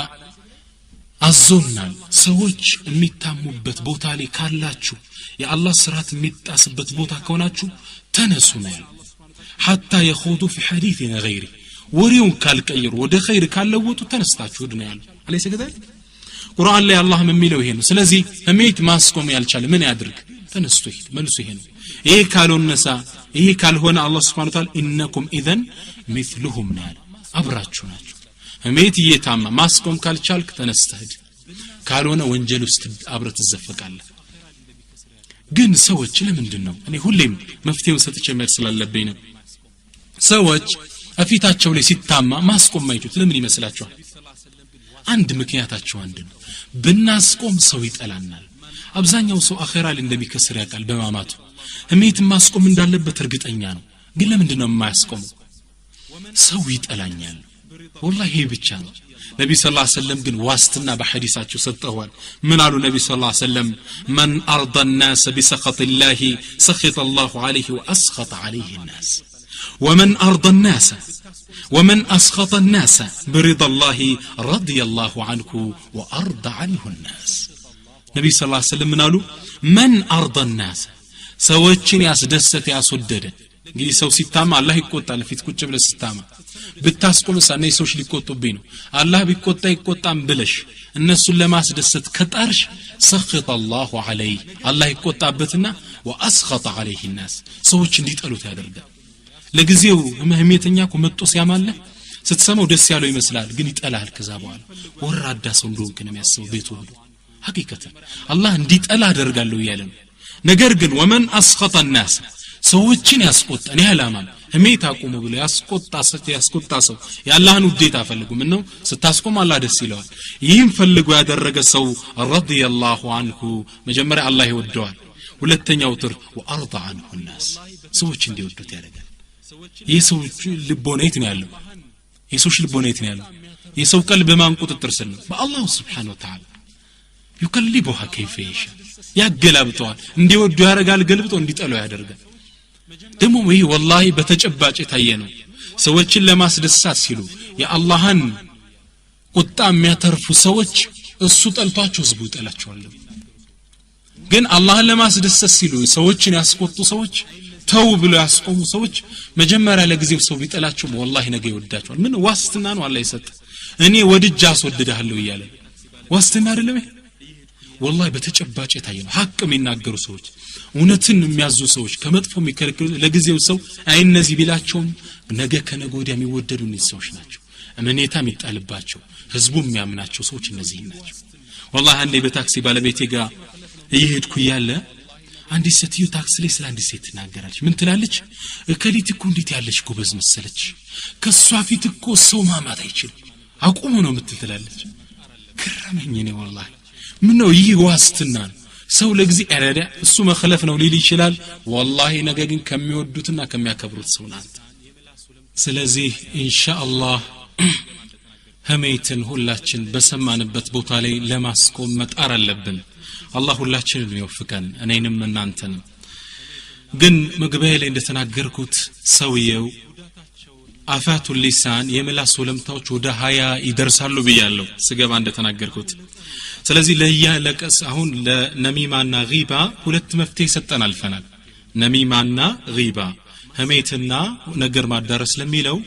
አዞናል። ሰዎች የሚታሙበት ቦታ ላይ ካላችሁ፣ የአላህ ስርዓት የሚጣስበት ቦታ ከሆናችሁ ተነሱ ነው ያለው። حتى يخوضوا في حديث غيره፣ ወሬውን ካልቀየሩ፣ ወደ ኸይር ካለወጡ ተነስታችሁ ሂዱ ነው ያለው። أليس كذلك? ቁርአን ላይ አላህም የሚለው ይሄ ነው። ስለዚህ ህሜት ማስቆም ያልቻለ ምን ያድርግ? ተነስቶ ይሂድ። መልሱ ይሄ ነው። ይሄ ካልሆነሳ፣ ይሄ ካልሆነ አላህ سبحانه وتعالى إنكم إذا مثلهم ነው ያለው። አብራችሁ ናችሁ። ህሜት እየታማ ማስቆም ካልቻልክ ተነስተህ ሂድ። ካልሆነ ወንጀል ውስጥ አብረህ ትዘፈቃለህ። ግን ሰዎች ለምንድን ነው፣ እኔ ሁሌም መፍትሄውን ሰጥቼ መሄድ ስላለብኝ ነው፣ ሰዎች እፊታቸው ላይ ሲታማ ማስቆም ማይችሉት ለምን ይመስላችኋል? አንድ ምክንያታቸው አንድ ነው። ብናስቆም ሰው ይጠላናል። አብዛኛው ሰው አኼራ ላይ እንደሚከስር ያውቃል። በማማቱ ህሜትን ማስቆም እንዳለበት እርግጠኛ ነው። ግን ለምንድን ነው የማያስቆመው? ሰው ይጠላኛል። ወላሂ ይሄ ብቻ ነው። ነቢ صلى الله عليه وسلم ግን ዋስትና በሐዲሳቸው ሰጥተዋል። ምን አሉ ነቢ صلى الله عليه وسلم? من أرضى الناس بسخط الله سخط الله عليه وأسخط عليه الناس، ومن أرضى الناس ومن أسخط الناس برضا الله رضي الله عنه وأرضى عنه الناس። ነቢ صلى الله عليه وسلم ምን አሉ? من أرضى الناس፣ ሰዎችን ያስደሰተ፣ ያስወደደ። እንግዲህ ሰው ሲታማ አላህ ይቆጣል። ፊት ቁጭ ብለህ ስታማ ብታስቆምሳ እነዚህ ሰዎች ሊቆጡብኝ ነው፣ አላህ ቢቆጣ ይቆጣም ብለሽ እነሱን ለማስደሰት ከጣርሽ سخط الله عليه፣ አላህ ይቆጣበትና وأسخط عليه الناس፣ ሰዎች እንዲጠሉት ያደርጋል። ለጊዜው ህሜተኛ እኮ መጥቶ ሲያማለህ ስትሰማው ደስ ያለው ይመስላል፣ ግን ይጠላል። ከዛ በኋላ ወራዳ ሰው እንደሆንክ ነው የሚያስበው ቤቱ ሁሉ። ሐቂቀተን አላህ እንዲጠላ አደርጋለሁ እያለ ነው። ነገር ግን ومن أسخط الناس፣ ሰዎችን ያስቆጣ፣ እኔ አላማም ህሜት አቁሙ ብሎ ያስቆጣ ሰው፣ የአላህን ውዴታ ፈልጉ፣ ምን ነው ስታስቆም አላህ ደስ ይለዋል። ይህም ፈልጎ ያደረገ ሰው رضي الله عنه፣ መጀመሪያ አላህ ይወደዋል። ሁለተኛው ትርፍ وأرضى عنه الناس፣ ሰዎች እንዲወዱት ያደርጋል። የሰዎች ልቦና የት ነው ያለው? የሰዎች ልቦና የት ነው ያለው? የሰው ቀልብ በማን ቁጥጥር ስር ነው? በአላሁ سبحانه وتعالى። يقلبها كيف يشاء፣ ያገላብጠዋል። እንዲወዱ ያደርጋል፣ ገልብጦ እንዲጠሉ ያደርጋል። ደግሞ ይህ ወላሂ በተጨባጭ የታየ ነው። ሰዎችን ለማስደሳት ሲሉ የአላህን ቁጣ የሚያተርፉ ሰዎች እሱ ጠልቷቸው ህዝቡ ይጠላቸዋል። ግን አላህን ለማስደሰት ሲሉ ሰዎችን ያስቆጡ ሰዎች፣ ተው ብሎ ያስቆሙ ሰዎች መጀመሪያ ለጊዜው ሰው ቢጠላቸውም ወላሂ ነገ ይወዳቸዋል። ምን ዋስትና ነው አላህ የሰጠ? እኔ ወድጄ አስወድድሃለሁ እያለ ዋስትና አይደለም ይሄ? ወላሂ በተጨባጭ የታየ ነው። ሀቅ የሚናገሩ ሰዎች፣ እውነትን የሚያዙ ሰዎች፣ ከመጥፎ የሚከለክሉ ለጊዜው ሰው አይ እነዚህ ቢላቸውም ነገ ከነገ ወዲያ የሚወደዱ እነዚህ ሰዎች ናቸው። እመኔታ የሚጣልባቸው፣ ህዝቡ የሚያምናቸው ሰዎች እነዚህ ናቸው። ወላሂ አንዴ በታክሲ ባለቤቴ ጋር እየሄድኩ እያለ አንዲት ሴትዮ ታክሲ ላይ ስለ አንዲት ሴት ትናገራለች። ምን ትላለች? እከሊት እኮ እንዴት ያለች ጎበዝ መሰለች፣ ከሷ ፊት እኮ ሰው ማማት አይችልም፣ አቁሙ ነው የምትል ትላለች። ገረመኝ እኔ ወላሂ። ምን ነው ይህ ዋስትና ነው። ሰው ለጊዜ ያረዳ እሱ መክለፍ ነው ሊል ይችላል። ወላሂ ነገ ግን ከሚወዱትና ከሚያከብሩት ሰው ናት። ስለዚህ ኢንሻአላህ ህሜትን ሁላችን በሰማንበት ቦታ ላይ ለማስቆም መጣር አለብን። አላህ ሁላችንን ይወፍቀን፣ እኔንም እናንተንም። ግን መግቢያ ላይ እንደተናገርኩት ሰውየው آفات اللسان የምላስ ወለምታዎች ወደ 20 ይደርሳሉ ብያለሁ ስገባ እንደተናገርኩት። ስለዚህ ለያ ለቀስ አሁን ለነሚማና ጊባ ሁለት መፍትሄ ሰጠን አልፈናል። ነሚማና ጊባ፣ ህሜትና ነገር ማዳረስ ለሚለው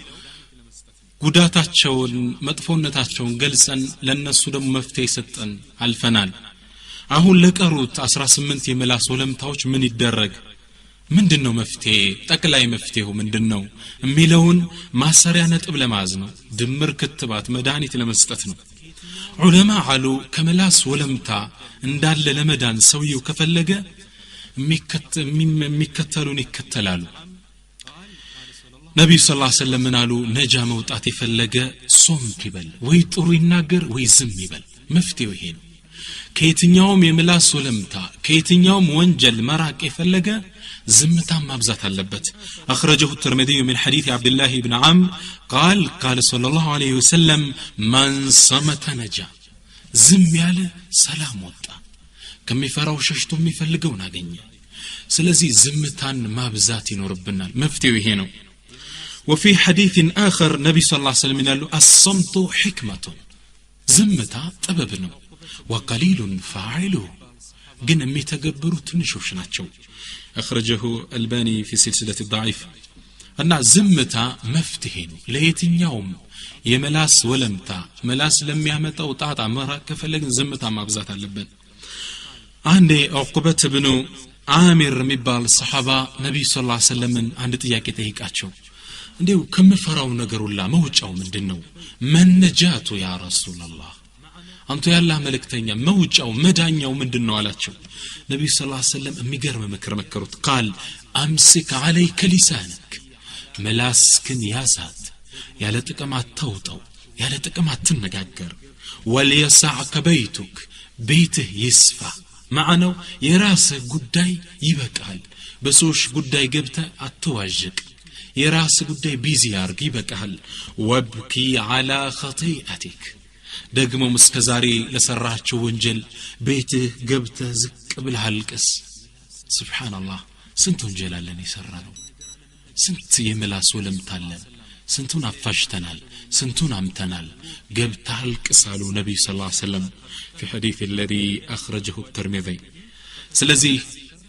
ጉዳታቸውን መጥፎነታቸውን ገልጸን ለነሱ ደግሞ መፍትሄ ሰጠን አልፈናል። አሁን ለቀሩት 18 የምላስ ወለምታዎች ምን ይደረግ? ምንድነው መፍትሄ? ጠቅላይ መፍትሄው ምንድነው የሚለውን ማሰሪያ ነጥብ ለማዝ ነው። ድምር ክትባት መድኃኒት ለመስጠት ነው። ዑለማ አሉ ከምላስ ወለምታ እንዳለ ለመዳን ሰውየው ከፈለገ የሚከተሉን ይከተላሉ። ነብዩ صلى الله عليه وسلم ምን አሉ? ነጃ መውጣት የፈለገ ሶምት ይበል፣ ወይ ጥሩ ይናገር ወይ ዝም ይበል። መፍትሄው ይሄ ነው። ከየትኛውም የምላስ ወለምታ ከየትኛውም ወንጀል መራቅ የፈለገ ዝምታን ማብዛት አለበት። أخرجه الترمذي من حديث عبد الله بن عمرو قال قال صلى الله عليه وسلم من صمت نجا። ዝም ያለ ሰላም ወጣ፣ ከሚፈራው ሸሽቶ የሚፈልገውን አገኘ። ስለዚህ ዝምታን ማብዛት ይኖርብናል። መፍትሄው ይሄ ነው። وفي حديث آخر نبي صلى الله عليه وسلم قال الصمت حكمة፣ ዝምታ ጥበብ ነው። وقليل فاعله፣ ግን የሚተገብሩ ትንሾች ናቸው። أخرجه الباني في سلسلة الضعيف። እና ዝምታ መፍትሄ ነው ለየትኛውም የመላስ ወለምታ። መላስ ለሚያመጣው ጣጣ መራቅ ከፈለግን ዝምታ ማብዛት አለብን። አንዴ ዑቅበት ብኑ አሚር የሚባል ሰሓባ ነቢዩ صلى الله عليه وسلم ን አንድ ጥያቄ ጠይቃቸው፣ እንዲሁ ከምፈራው ነገር ሁላ መውጫው ምንድን ነው? ما النجاة يا رسول الله፣ አንቱ ያላህ መልእክተኛ መውጫው መዳኛው ምንድን ነው አላቸው። ነቢዩ صلى الله عليه وسلم የሚገርም ምክር መከሩት። قال أمسك عليك لسانك፣ ምላስክን ያዛት፣ ያለ ጥቅም አታውጣው፣ ያለ ጥቅም አትነጋገር። وليسعك بيتك፣ ቤትህ ይስፋ። ማዕነው የራስህ ጉዳይ ይበቃል፣ በሰዎች ጉዳይ ገብተህ አትዋዥቅ፣ የራስህ ጉዳይ busy አርግ፣ ይበቃል። وابك على خطيئتك፣ ደግሞም እስከ ዛሬ ለሰራቸው ወንጀል ቤትህ ገብተህ ዝቅ ብለህ አልቅስ። سبحان الله፣ ስንት ወንጀል አለን የሰራ ነው። ስንት የምላስ ወለምታ አለን። ስንቱን አፋሽተናል፣ ስንቱን አምተናል። ገብተህ አልቅስ አሉ ነቢዩ صلى الله عليه وسلم في حديث الذي أخرجه الترمذي። ስለዚህ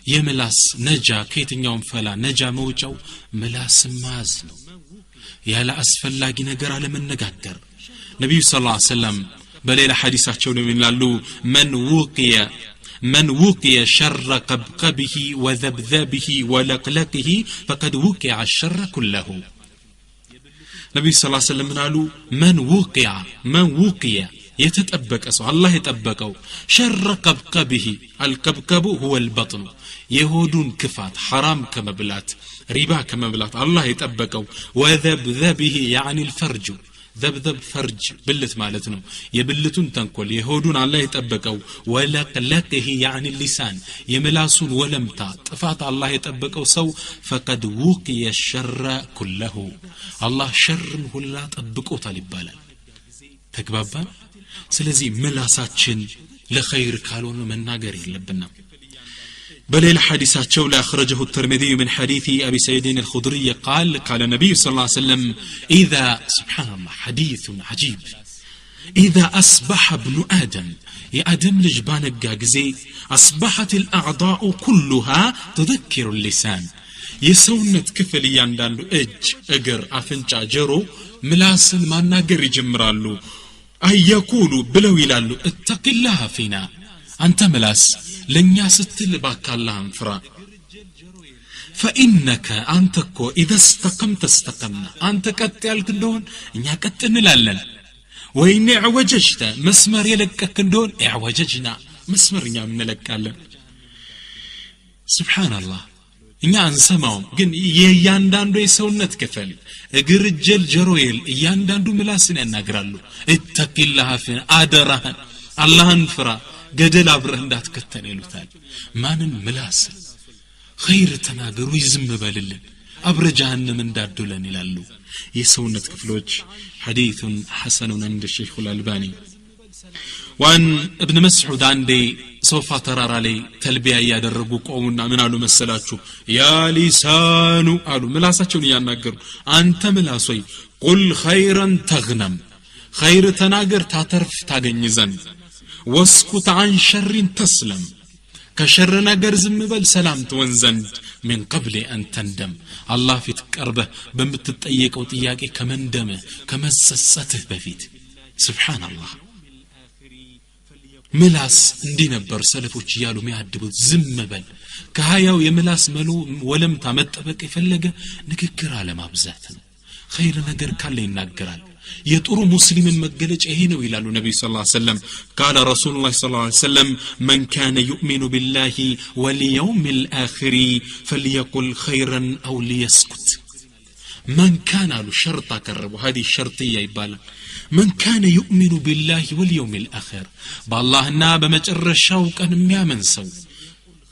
የምላስ ነጃ ከየትኛውም ፈላ ነጃ መውጫው ምላስ መያዝ ነው። ያለ አስፈላጊ ነገር አለመነጋገር። ነቢዩ صلى الله عليه وسلم በሌላ ሐዲሳቸው ነው ይላሉ፣ من وقي شر قبقبه وذبذبه ولقلقه فقد وقع الشر كله። ነቢዩ صلى الله عليه وسلم ምን አሉ? من وقي የተጠበቀ ሰው አላህ የጠበቀው شر قبقبه፣ القبقب هو البطن፣ የሆዱን ክፋት ሐራም ከመብላት ሪባ ከመብላት አላህ የጠበቀው፣ وذبذبه يعني الفرج፣ ذبذب فرج ብልት ማለት ነው፣ የብልቱን ተንኮል የሆዱን አላህ የጠበቀው፣ ولقلقه يعني اللسان የምላሱን ወለምታ ጥፋት አላህ የጠበቀው ሰው فقد وقي الشر كله፣ አላህ ሸርን ሁላ ጠብቆታል ይባላል። ተግባባን? ስለዚህ ምላሳችን ለኸይር ካልሆነ መናገር የለብንም። በሌላ ሐዲሳቸው ላይ أخرجه الترمذي من حديث أبي سعيد الخدري قال قال النبي صلى الله عليه وسلم إذا سبحان الله حديث عجيب إذا أصبح ابن آدم የአደም ልጅ ባነጋ ጊዜ أصبحت الأعضاء كلها تذكر اللسان፣ የሰውነት ክፍል እያንዳንዱ እጅ፣ እግር፣ አፍንጫ፣ ጆሮ ምላስን ማናገር ይጀምራሉ። أن يقول ብለው ይላሉ፣ اتق الله فينا፣ አንተ ምላስ ለእኛ ስትል እባክህ አላህን ፍራ። فإنك አንተ እኮ إذا استقمت استقمنا፣ አንተ ቀጥ ያልክ እንደሆን እኛ ቀጥ እንላለን። وإن اعوججت መስመር የለቀክ እንደሆን اعوججنا መስመር እኛም እንለቃለን። سبحان الله፣ እኛ አንሰማውም፣ ግን የእያንዳንዱ የሰውነት ክፍል እግር፣ እጀል፣ ጆሮ ይል እያንዳንዱ ምላስን ያናግራሉ። اتق الله فينا፣ አደራህን አላህን ፍራ፣ ገደል አብረህ እንዳትከተል ይሉታል። ማንን? ምላስን። ኸይር ተናገሩ ይዝም በልልን አብረ ጀሃነም እንዳዱለን ይላሉ የሰውነት ክፍሎች። حديث حسن عند الشيخ الألباني። وعن ابن مسعود አንዴ ሶፋ ተራራ ላይ ተልቢያ እያደረጉ ቆሙና ምን አሉ መሰላችሁ? يا لسان አሉ፣ ምላሳቸውን እያናገሩ፣ አንተ ምላስ ሆይ قل خيرا تغنم፣ ኸይር ተናገር ታተርፍ ታገኝ ዘንድ፣ واسكت عن شر تسلم፣ ከሸር ነገር ዝም በል ሰላም ትሆን ዘንድ፣ من قبل أن تندم፣ አላህ ፊት ቀርበህ በምትጠየቀው ጥያቄ ከመንደምህ ከመጸጸትህ በፊት። سبحان الله። ምላስ እንዲህ ነበር ሰለፎች እያሉ የሚያድቡት። ዝም በል። ከሀያው የምላስ መሎ ወለምታ መጠበቅ የፈለገ ንግግር አለማብዛት ነው። ኸይር ነገር ካለ ይናገራል። የጥሩ ሙስሊምን መገለጫ ይሄ ነው ይላሉ ነቢዩ ስ ሰለም። قال رسول الله صلى الله عليه وسلم: من كان يؤمن بالله واليوم الآخر فليقل خيرا أو ليسكت። من كان አሉ፣ ሸርጥ አቀረቡ። هذه شرطية ይባላል። من كان يؤمن بالله واليوم الآخر፣ በአላህና በመጨረሻው ቀን የሚያምን ሰው፣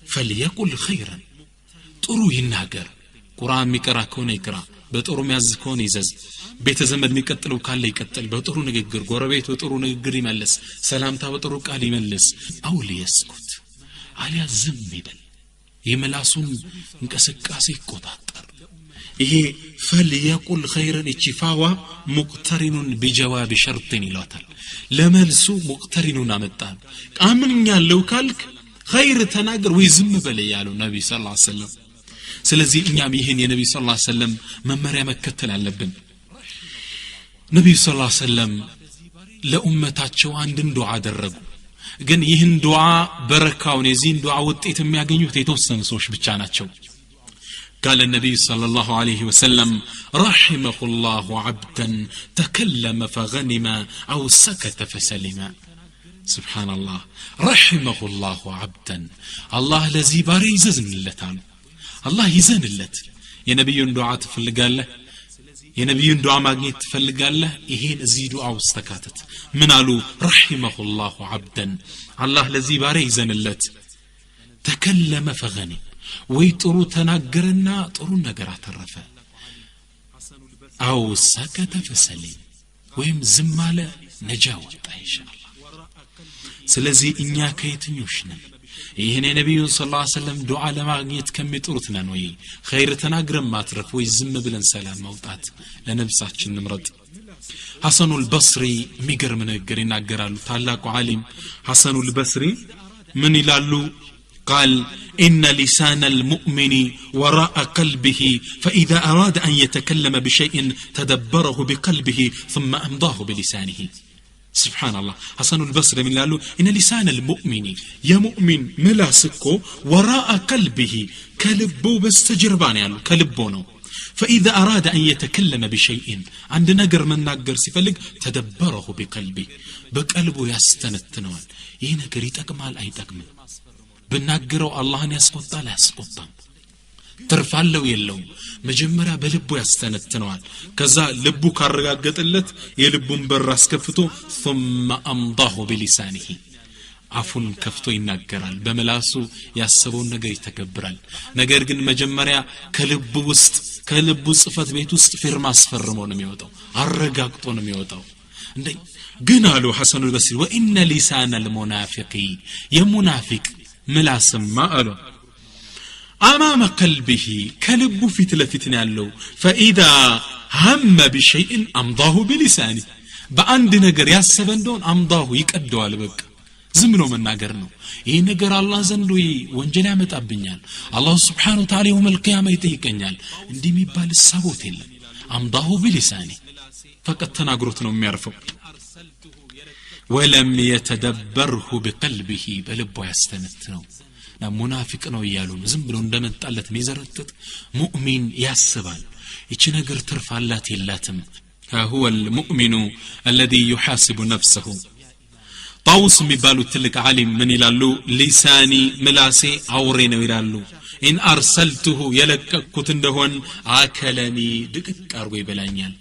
فليقل خيرا፣ ጥሩ ይናገር። ቁርአን የሚቀራ ከሆነ ይቅራ፣ በጥሩ የሚያዝ ከሆነ ይዘዝ፣ ቤተ ዘመድ የሚቀጥለው ካለ ይቀጥል በጥሩ ንግግር፣ ጎረቤት በጥሩ ንግግር ይመልስ፣ ሰላምታ በጥሩ ቃል ይመልስ። أو ليسكت፣ አሊያ ዝም ይበል፣ የመላሱን እንቅስቃሴ ይቆጣጠር። ይሄ فليقل خيرا፣ እቺ ፋዋ مقترن بجواب شرط ይሏታል። ለመልሱ ሙቅተሪኑን አመጣ። አምንኛለሁ ካልክ ኸይር ተናገር ወይ ዝም በል ያሉ ነቢ ስ ሰለም። ስለዚህ እኛም ይህን የነቢ ስ ሰለም መመሪያ መከተል አለብን። ነቢዩ ስ ሰለም ለኡመታቸው አንድን ዱዓ አደረጉ። ግን ይህን ዱዓ በረካውን፣ የዚህን ዱዓ ውጤት የሚያገኙት የተወሰኑ ሰዎች ብቻ ናቸው። قال النبي صلى الله عليه وسلم: رحمه الله عبدا تكلم فغنم أو سكت فسلم። سبحان الله። رحمه الله عبدا፣ አላህ ለዚህ ባሪያ ይዘዝንለታል፣ አላህ ይዘንለት። የነቢዩን ዱዓ ትፈልጋለህ? የነቢዩን ዱዓ ማግኘት ትፈልጋለህ? ይሄን እዚህ ዱዓ ውስጥ ተካተት። ምን አሉ? رحمه الله عبدا፣ አላህ ለዚህ ባሪያ ይዘንለት። تكلم فغنم፣ ወይ ጥሩ ተናገረና ጥሩ ነገር አተረፈ፣ أو سكت فسلم፣ ወይም ዝም አለ፣ ነጃ ወጣ ኢንሻአላህ። ስለዚህ እኛ ከየትኞች ነን? ይህን የነቢዩን ስ ሰለም ዱዓ ለማግኘት ከሚጥሩት ነን ወይ? ኸይር ተናግረን ማትረፍ ወይ ዝም ብለን ሰላም መውጣት? ለነፍሳችን ንምረጥ። ሐሰኑል በስሪ የሚገርም ንግግር ይናገራሉ። ታላቁ ዓሊም ሐሰኑል በስሪ ምን ይላሉ? قال: إن لسان المؤمن وراء قلبه، فإذا أراد أن يتكلم بشيء تدبره بقلبه ثم أمضاه بلسانه። سبحان الله። ሐሰኑ ልበስሪ ምን ይላሉ? إن لسان المؤمن፣ የሙእሚን ምላስ እኮ፣ وراء قلبه፣ ከልቡ በስተጀርባ ነው ያሉ፣ ከልቦ ነው። فإذا أراد أن يتكلم بشيء፣ አንድ ነገር መናገር ሲፈልግ፣ تدبره بقلبه፣ በቀልቡ ያስተነትነዋል። ይህ ነገር ይጠቅማል አይጠቅምም? ብናገረው አላህን ያስቆጣል አያስቆጣም? ትርፋለው የለውም? መጀመሪያ በልቡ ያስተነትነዋል። ከዛ ልቡ ካረጋገጠለት የልቡን በር አስከፍቶ ثم أمضاه بلسانه፣ አፉን ከፍቶ ይናገራል። በምላሱ ያሰበውን ነገር ይተገብራል። ነገር ግን መጀመሪያ ከልቡ ውስጥ፣ ከልቡ ጽህፈት ቤት ውስጥ ፊርማ አስፈርሞ ነው የሚወጣው፣ አረጋግጦ ነው የሚወጣው። ግን አሉ ሐሰኑ ልበስሪ፣ وإن لسان المنافق፣ የሙናፊቅ ምላስማ አሉ፣ أمام قلبه፣ ከልቡ ፊት ለፊት ነው ያለው። فإذا هم بشيء أمضاه بلسانه፣ በአንድ ነገር ያሰበ እንደሆን أمضاه፣ ይቀደዋል። በቃ ዝም ብሎ መናገር ነው። ይህ ነገር አላህ ዘንድ ወይ ወንጀል ያመጣብኛል፣ አላሁ سبحانه وتعالى يوم القيامة ይጠይቀኛል፣ እንዲህ የሚባል ሳቦት የለም። أمضاه بلسانه፣ ፈቀጥ ተናግሮት ነው የሚያርፈው። ولم يتدبره بقلبه፣ በልቡ ያስተነትነው ሙናፊቅ ነው እያሉ ነው። ዝም ብሎ እንደመጣለት የሚዘረጥጥ። ሙእሚን ያስባል፣ ይቺ ነገር ትርፍ አላት የላትም? هو المؤمن الذي يحاسب نفسه። ጣውስ የሚባሉት ትልቅ ዓሊም ምን ይላሉ? لساني፣ ምላሴ አውሬ ነው ይላሉ። إن أرسلته፣ የለቀቅኩት እንደሆን፣ أكلني፣ ድቅቅ አርጎ ይበላኛል።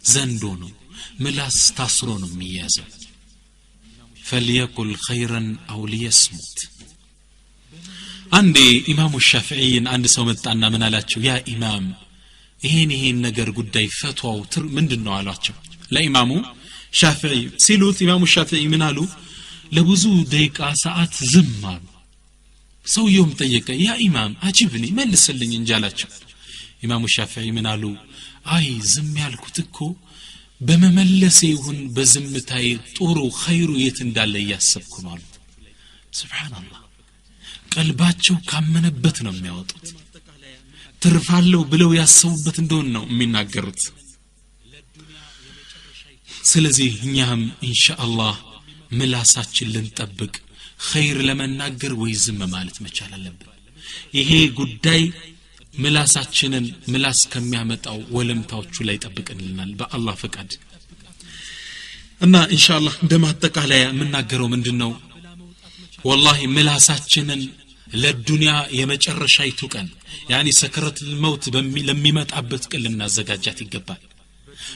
ዘንዶ ነው። ምላስ ታስሮ ነው የሚያዘው። فليقل خيرا أو ليصمت። አንዴ ኢማሙ ሻፍዒይን አንድ ሰው መጣና ምን አላቸው? يا إمام፣ ይሄን ይሄን ነገር ጉዳይ ፈትዋው ምንድን ነው አሏቸው ለኢማሙ ሻፍዒ ሲሉት፣ ኢማሙ ሻፍዒ ምን አሉ? ለብዙ ደቂቃ ሰዓት ዝም አሉ። ሰውየውም ጠየቀ፣ يا إمام أجبني፣ መልስልኝ እንጂ አላቸው። ኢማሙ ሻፍዒ ምን አሉ? አይ፣ ዝም ያልኩት እኮ በመመለሴ ይሁን በዝምታዬ ጥሩ ኸይሩ የት እንዳለ እያሰብኩ ነው አሉት። سبحان الله። ቀልባቸው ካመነበት ነው የሚያወጡት። ትርፋለሁ ብለው ያሰቡበት እንደሆን ነው የሚናገሩት። ስለዚህ እኛም ኢንሻ አላህ ምላሳችን ልንጠብቅ፣ ኸይር ለመናገር ወይ ዝም ማለት መቻል አለብን። ይሄ ጉዳይ ምላሳችንን ምላስ ከሚያመጣው ወለምታዎቹ ላይ ይጠብቅልናል በአላህ ፈቃድ። እና ኢንሻአላህ እንደ ማጠቃለያ የምናገረው ምንድነው? ወላሂ ምላሳችንን ለዱንያ የመጨረሻይቱ ቀን ያኒ ሰከረቱል መውት ለሚመጣበት ቀን ልናዘጋጃት ይገባል።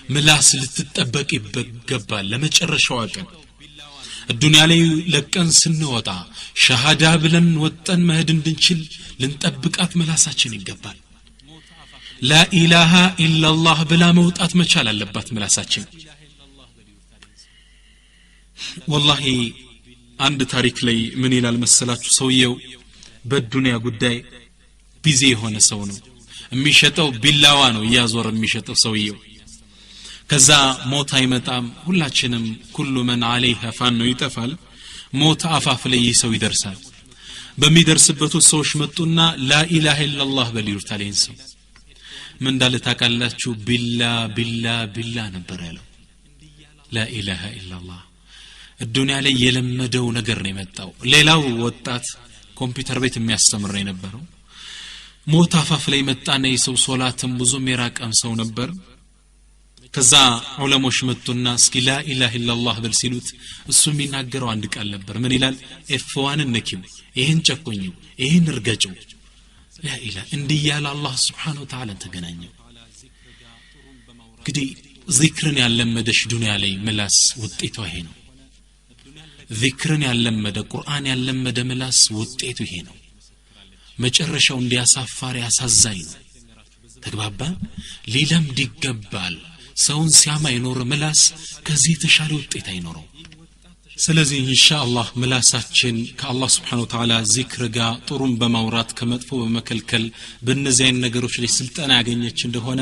ምላስ ልትጠበቅ ይገባል ለመጨረሻዋ ቀን። ዱንያ ላይ ለቀን ስንወጣ ሸሃዳ ብለን ወጠን መሄድ እንድንችል ልንጠብቃት ምላሳችን ይገባል። ላኢላሃ ኢላላህ ብላ መውጣት መቻል አለባት ምላሳችን። ወላሂ አንድ ታሪክ ላይ ምን ይላል መሰላችሁ? ሰውየው በዱንያ ጉዳይ busy የሆነ ሰው ነው። የሚሸጠው ቢላዋ ነው እያዞረ የሚሸጠው ሰውየው። ከዛ ሞት አይመጣም፣ ሁላችንም كل من عليها فان ነው፣ ይጠፋል። ሞት አፋፍ ላይ ይህ ሰው ይደርሳል። በሚደርስበት ሰዎች መጡና لا إله إلا الله በል ይሉታል። ይህን ሰው ምን እንዳለ ታውቃላችሁ? ቢላ ቢላ ቢላ ነበር ያለው። لا إله إلا الله። ዱንያ ላይ የለመደው ነገር ነው የመጣው። ሌላው ወጣት ኮምፒውተር ቤት የሚያስተምር ነው የነበረው። ሞት አፋፍ ላይ መጣና የሰው ሶላትም ብዙም የራቀም ሰው ነበር። ከዛ ዑለሞች መጡና እስኪ لا إله إلا الله በል ሲሉት እሱ የሚናገረው አንድ ቃል ነበር። ምን ይላል? F1 ን ንኪው፣ ይህን ጨቁኝው፣ ይህን እርገጭው። لا إله እንዲህ ያለ አላህ سبحانه وتعالى ተገናኘው። እንግዲህ ዚክርን ያለመደሽ ዱንያ ላይ ምላስ ውጤቷ ይሄ ነው። ዚክርን ያለመደ፣ ቁርአን ያለመደ ምላስ ውጤቱ ይሄ ነው። መጨረሻው እንዲያሳፋሪ አሳዛኝ ነው። ተግባባ? ሊለምድ ይገባል። ሰውን ሲያማ የኖረ ምላስ ከዚህ የተሻለ ውጤት አይኖረው። ስለዚህ ኢንሻአላህ ምላሳችን ከአላህ سبحانه وتعالى ዚክር ጋር ጥሩን በማውራት ከመጥፎ በመከልከል በእነዚህ አይነት ነገሮች ላይ ስልጠና ያገኘች እንደሆነ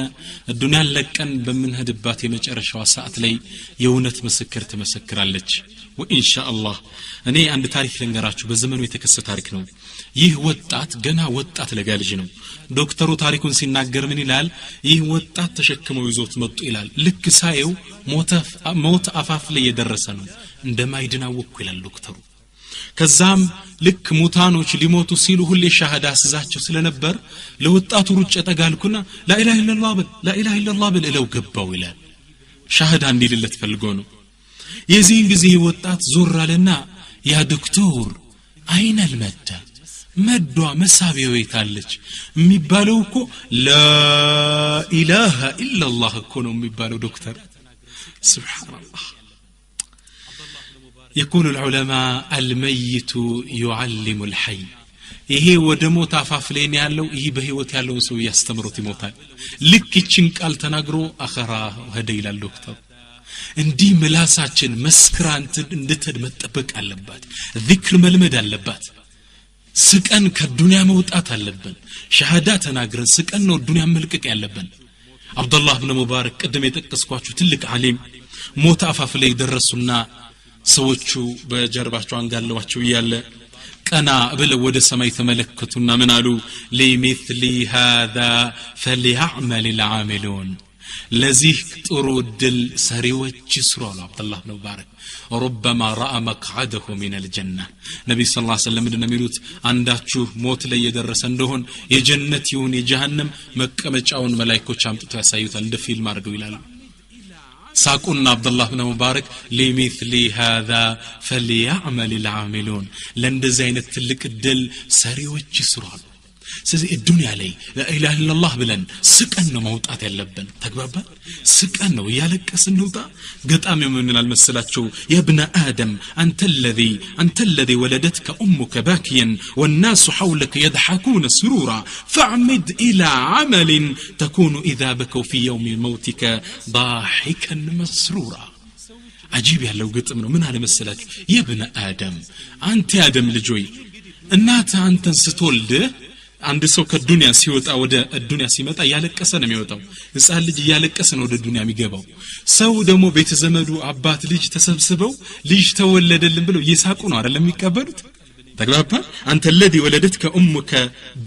ዱንያን ለቀን በምንሄድባት የመጨረሻዋ ሰዓት ላይ የእውነት ምስክር ትመሰክራለች። ወኢንሻአላህ እኔ አንድ ታሪክ ልንገራችሁ፣ በዘመኑ የተከሰተ ታሪክ ነው። ይህ ወጣት ገና ወጣት ለጋ ልጅ ነው። ዶክተሩ ታሪኩን ሲናገር ምን ይላል? ይህ ወጣት ተሸክመው ይዞት መጡ ይላል። ልክ ሳየው ሞት አፋፍ ላይ የደረሰ ነው፣ እንደማይድን አወቅኩ ይላል ዶክተሩ። ከዛም ልክ ሙታኖች ሊሞቱ ሲሉ ሁሌ ሻሃዳ አስዛቸው ስለነበር ለወጣቱ ሩጬ ጠጋልኩና لا إله إلا الله በል፣ لا إله إلا الله በል እለው ገባው ይላል። ሻሃዳ እንዲልለት ፈልጎ ነው። የዚህን ጊዜ ወጣት ዞር አለና يا دكتور أين المادة፣ መዷ መሳቢያው የታለች? የሚባለው እኮ لا إله إلا الله እኮ ነው የሚባለው ዶክተር። سبحان الله። يقول العلماء الميت يعلم الحي። ይሄ ወደ ሞት አፋፍ ላይ ነው ያለው። ይህ በህይወት ያለውን ሰው እያስተምሮት ይሞታል። ልክ ይችን ቃል ተናግሮ አኸራ ሄደ ይላል ዶክተር። እንዲህ ምላሳችን መስክራ እንድትሄድ መጠበቅ አለባት። ዚክር መልመድ አለባት። ስቀን ከዱንያ መውጣት አለብን። ሸሃዳ ተናግረን ስቀን ነው ዱንያ መልቀቅ ያለብን። አብዱላህ ብን ሙባረክ ቅድም የጠቀስኳችሁ ትልቅ ዓሊም ሞት አፋፍ ላይ ደረሱና ሰዎቹ በጀርባቸው አንጋለዋቸው እያለ ቀና ብለው ወደ ሰማይ ተመለከቱና ምን አሉ? لمثل هذا فليعمل العاملون፣ ለዚህ ጥሩ እድል ሰሪዎች ይስሩ አሉ አብዱላህ ብን ሙባረክ። ربما رأى مقعده من الجنة። ነቢ صلى الله عليه وسلم ምንድን ነው የሚሉት? አንዳችሁ ሞት ላይ የደረሰ እንደሆን የጀነት ይሁን የጀሃነም መቀመጫውን መላይኮች አምጥተው ያሳዩታል፣ እንደ ፊልም አድርገው ይላሉ። ሳቁና አብዱላህ ብን ሙባረክ لمثل هذا فليعمل العاملون፣ ለእንደዚህ አይነት ትልቅ እድል ሰሪዎች ይስሩ አሉ። ስለዚህ ዱንያ ላይ لا إله إلا الله ብለን ስቀን ነው መውጣት ያለብን። ተግባባን? ስቀን ነው፣ እያለቀስን እንውጣ። ገጣሚው ምን ይላል መሰላችሁ? يا ابن آدم أنت الذي ولدتك أمك باكيا والناس حولك يضحكون سرورا فاعمد إلى عمل تكون إذا بكوا في يوم موتك ضاحكا مسرورا። عجيب ያለው ግጥም ነው። ምን አለ መሰላችሁ? يا ابن آدم፣ አንተ የአደም ልጅ ሆይ፣ እናትህ አንተን ስትወልድህ፣ አንድ ሰው ከዱንያ ሲወጣ ወደ ዱንያ ሲመጣ እያለቀሰ ነው የሚወጣው። ህፃን ልጅ እያለቀሰ ነው ወደ ዱንያ የሚገባው። ሰው ደግሞ ቤተ ዘመዱ፣ አባት፣ ልጅ ተሰብስበው ልጅ ተወለደልን ብለው እየሳቁ ነው አይደለም የሚቀበሉት? ተግባባን? አንተ الذي ولدتك امك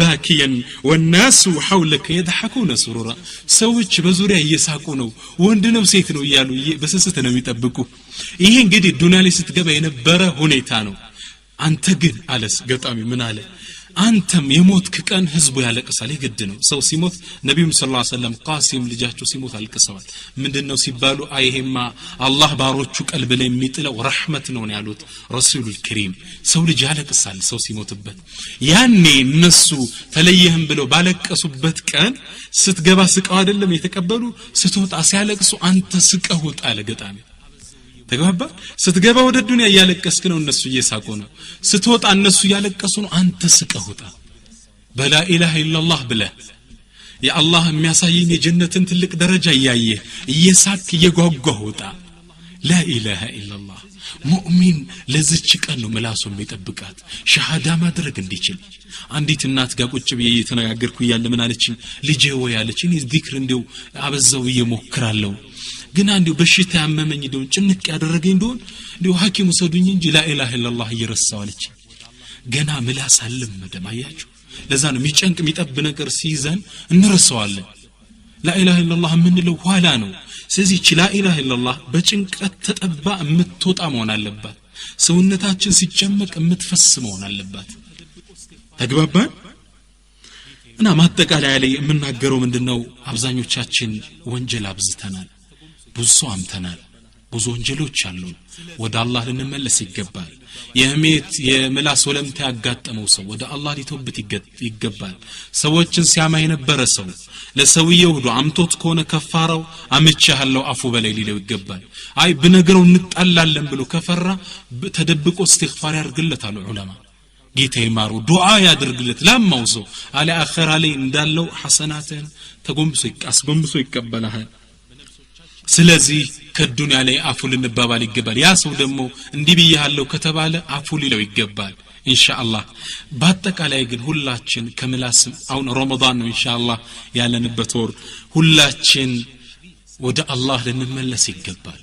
باكيا والناس حولك يضحكون سرورا። ሰዎች በዙሪያ እየሳቁ ነው፣ ወንድ ነው ሴት ነው እያሉ በስስት ነው የሚጠብቁ። ይሄ እንግዲህ ዱንያ ላይ ስትገባ የነበረ ሁኔታ ነው። አንተ ግን አለስ ገጣሚ ምን አለ? አንተም የሞትክ ቀን ህዝቡ ያለቅሳል። የግድ ነው። ሰው ሲሞት ነቢዩም ስ ሰለም ቃሲም ልጃቸው ሲሞት አልቅሰዋል። ምንድን ነው ሲባሉ፣ አይሄማ አላህ ባሮቹ ቀልብ ላይ የሚጥለው ረሕመት ነው ያሉት ረሱሉል ከሪም። ሰው ልጅ ያለቅሳል ሰው ሲሞትበት። ያኔ እነሱ ተለየህም ብለው ባለቀሱበት ቀን ስትገባ ስቀው አይደለም የተቀበሉ፣ ስትወጣ ሲያለቅሱ አንተ ስቀህ ውጣ አለ ገጣሚ። ተግባባ? ስትገባ ወደ ዱንያ እያለቀስክ ነው፣ እነሱ እየሳቁ ነው። ስትወጣ እነሱ እያለቀሱ ነው፣ አንተ ስቀህ ውጣ። በ لا إله إلا الله ብለህ የአላህ የሚያሳይን የጀነትን ትልቅ ደረጃ እያየህ እየሳክ እየጓጓህ ውጣ። لا إله إلا الله። ሙእሚን ለዝች ቀን ነው ምላሱ የሚጠብቃት ሸሃዳ ማድረግ እንዲችል። አንዲት እናት ጋር ቁጭ ብዬ እየተነጋገርኩ እያለ ምን አለችኝ? ልጄ ወይ አለች፣ እኔ ዚክር እንዲው አበዛው እየሞክራለሁ፣ ግን እንዲሁ በሽታ ያመመኝ እንደሆን ጭንቅ ያደረገኝ እንደሆን እንዲሁ ሐኪም ውሰዱኝ እንጂ لا إله إلا الله እየረሳው አለች። ገና ምላስ አልለመደም። አያችሁ፣ ለዛ ነው የሚጨንቅ የሚጠብ ነገር ሲይዘን እንረሳዋለን። لا إله إلا الله የምንለው ኋላ ነው። ስለዚህ እቺ لا إله إلا الله በጭንቀት ተጠባ የምትወጣ መሆን አለባት። ሰውነታችን ሲጨመቅ የምትፈስ መሆን አለባት። ተግባባን? እና ማጠቃለያ ላይ የምናገረው ምንድነው? አብዛኞቻችን ወንጀል አብዝተናል። ብዙ ሰው አምተናል። ብዙ ወንጀሎች አሉን። ወደ አላህ ልንመለስ ይገባል። የህሜት የምላስ ወለምታ ያጋጠመው ሰው ወደ አላህ ሊተውበት ይገባል። ሰዎችን ሲያማ የነበረ ሰው ለሰውየው ሄዶ አምቶት ከሆነ ከፋራው አምቼሃለሁ አፉ በላይ ሊለው ይገባል። አይ ብነግረው እንጣላለን ብሎ ከፈራ ተደብቆ እስትግፋር ያድርግለት አሉ ዑለማ። ጌታ ይማሩ ዱዓ ያድርግለት ላማው ሰው አለ አኸራ ላይ እንዳለው ሐሰናትን ተጎንብሶ አስጎንብሶ ይቀበላል። ስለዚህ ከዱንያ ላይ አፉ ልንባባል ይገባል። ያ ሰው ደግሞ እንዲህ ብያለሁ ከተባለ አፉ ሊለው ይገባል ኢንሻአላህ። በአጠቃላይ ግን ሁላችን ከምላስም አሁን ረመዳን ነው ኢንሻአላህ ያለንበት ወር፣ ሁላችን ወደ አላህ ልንመለስ ይገባል።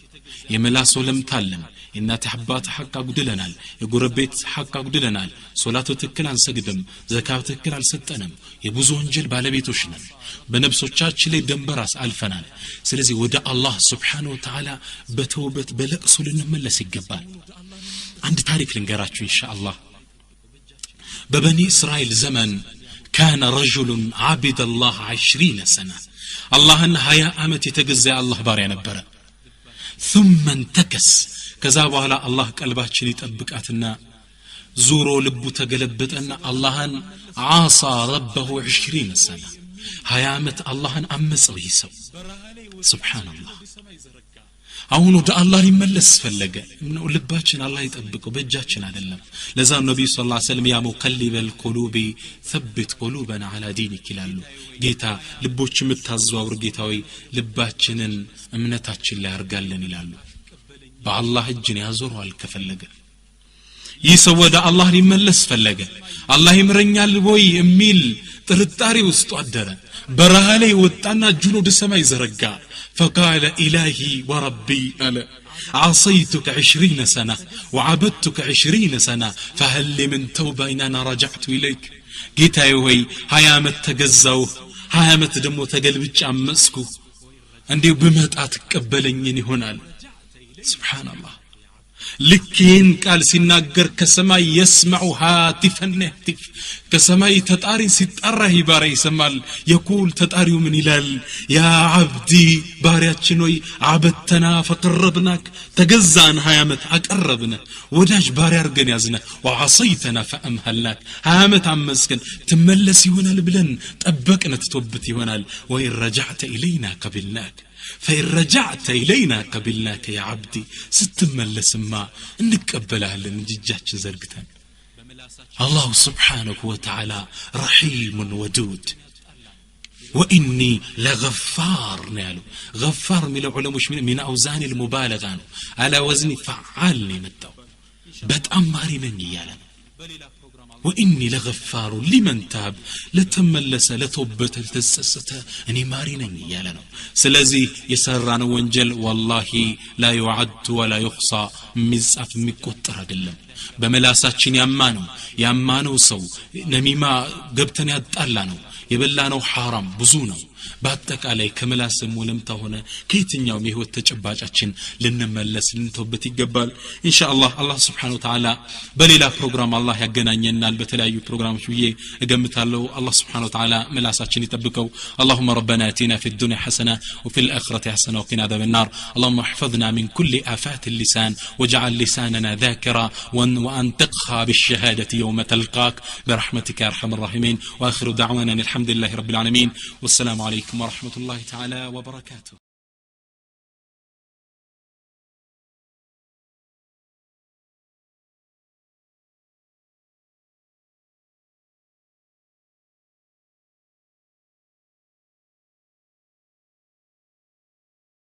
የምላስ ወለምታ አለን። የእናት አባት ሐቅ አጉድለናል። የጎረቤት ሐቅ አጉድለናል። ሶላት ትክክል አንሰግድም። ዘካ ትክክል አልሰጠንም። የብዙ ወንጀል ባለቤቶች ነን። በነፍሶቻችን ላይ ደንበር አልፈናል። ስለዚህ ወደ አላህ سبحانه وتعالى በተውበት በለቅሶ ልንመለስ ይገባል። አንድ ታሪክ ልንገራችሁ ኢንሻአላህ። በበኒ እስራኤል ዘመን كان رجل عبد الله 20 سنة፣ አላህን 20 ዓመት የተገዛ የአላህ ባሪያ ነበረ። ثم انتكس፣ ከዛ በኋላ አላህ ቀልባችን ይጠብቃትና ዙሮ ልቡ ተገለበጠና አላህን عصى ربه 20 سنة፣ 20 ዓመት አላህን አመፀው ይህ ሰው። ሱብሓነላህ። አሁን ወደ አላህ ሊመለስ ፈለገ። ልባችን አላህ ይጠብቀው፣ በእጃችን አይደለም። ለዛ ነብዩ صلى الله عليه وسلم يا مقلب القلوب ثبت قلوبنا على دينك ይላሉ። ጌታ ልቦች የምታዘዋውር ጌታ ሆይ ልባችንን እምነታችን ላይ አርጋለን ይላሉ። በአላህ እጅን ያዞረዋል ከፈለገ። ይህ ሰው ወደ አላህ ሊመለስ ፈለገ። አላህ ይምረኛል ወይ የሚል ጥርጣሬ ውስጡ አደረ። በረሃ ላይ ወጣና እጁን ወደ ሰማይ ዘረጋ። فقال إلهي وربي ألا عصيتك 20 سنة وعبدتك 20 سنة فهل لي من توبة إن أنا رجعت إليك። ጌታዬ ሆይ 20 ዓመት ተገዛው፣ 20 ዓመት ደግሞ ተገልብጬ አመፅኩ፣ እንዲሁ ብመጣ ትቀበለኝን ይሆናል? ሱብሓነላህ። ልክ ይህን ቃል ሲናገር ከሰማይ يسمع هاتفا يهتف፣ ከሰማይ ተጣሪ ሲጣራ ባሪያ ይሰማል። يقول ተጣሪው ምን ይላል? يا عبدي ባሪያችን ሆይ عبدتنا فقربناك፣ ተገዛን 20 ዓመት አቀረብነ፣ ወዳጅ ባሪያ አርገን ያዝነ። وعصيتنا فأمهلناك፣ 20 ዓመት አመፅከን፣ ትመለስ ይሆናል ብለን ጠበቅነ፣ ትቶብት ይሆናል። وإن رجعت إلينا قبلناك، فإن رجعت إلينا قبلناك يا عبدي፣ ስትመለስማ እንቀበልሃለን እንጂ እጃችን ዘርግተን። الله سبحانه وتعالى رحيم ودود وإني لغفار ነው ያለው። غفار የሚለው ዑለሞች من أوزان المبالغة ነው፣ على وزن فعال ነው የመጣው። በጣም ማሪ ነኝ እያለ ነው። وإني لغفار لمن تاب፣ ለተመለሰ፣ ለተወበተ፣ ለተጸጸተ እኔ ማሪ ነኝ እያለ ነው። ስለዚህ የሰራነው ወንጀል والله لا يعد ولا يحصى፣ የሚጻፍ የሚቆጠር አይደለም። በመላሳችን ያማነው ሰው፣ ነሚማ ገብተን ያጣላ ነው፣ የበላነው ሐራም ብዙ ነው። በአጠቃላይ ከምላስም ወለምታ ሆነ ከየትኛውም የህይወት ተጨባጫችን ልንመለስ፣ ልንተውበት ይገባል። إن شاء الله አላህ سبحانه وتعالى በሌላ ፕሮግራም አላህ ያገናኘናል፣ በተለያዩ ፕሮግራሞች ብዬ እገምታለሁ። አላህ سبحانه وتعالى ምላሳችን ይጠብቀው። اللهم ربنا آتنا في الدنيا حسنة وفي الآخرة حسنة وقنا عذاب النار. اللهم احفظنا من كل آفات اللسان واجعل لساننا ذاكرا وأنطقها بالشهادة يوم تلقاك برحمتك يا أرحم الراحمين. وآخر دعوانا أن الحمد لله رب العالمين، والسلام عليكم ورحمة الله تعالى وبركاته.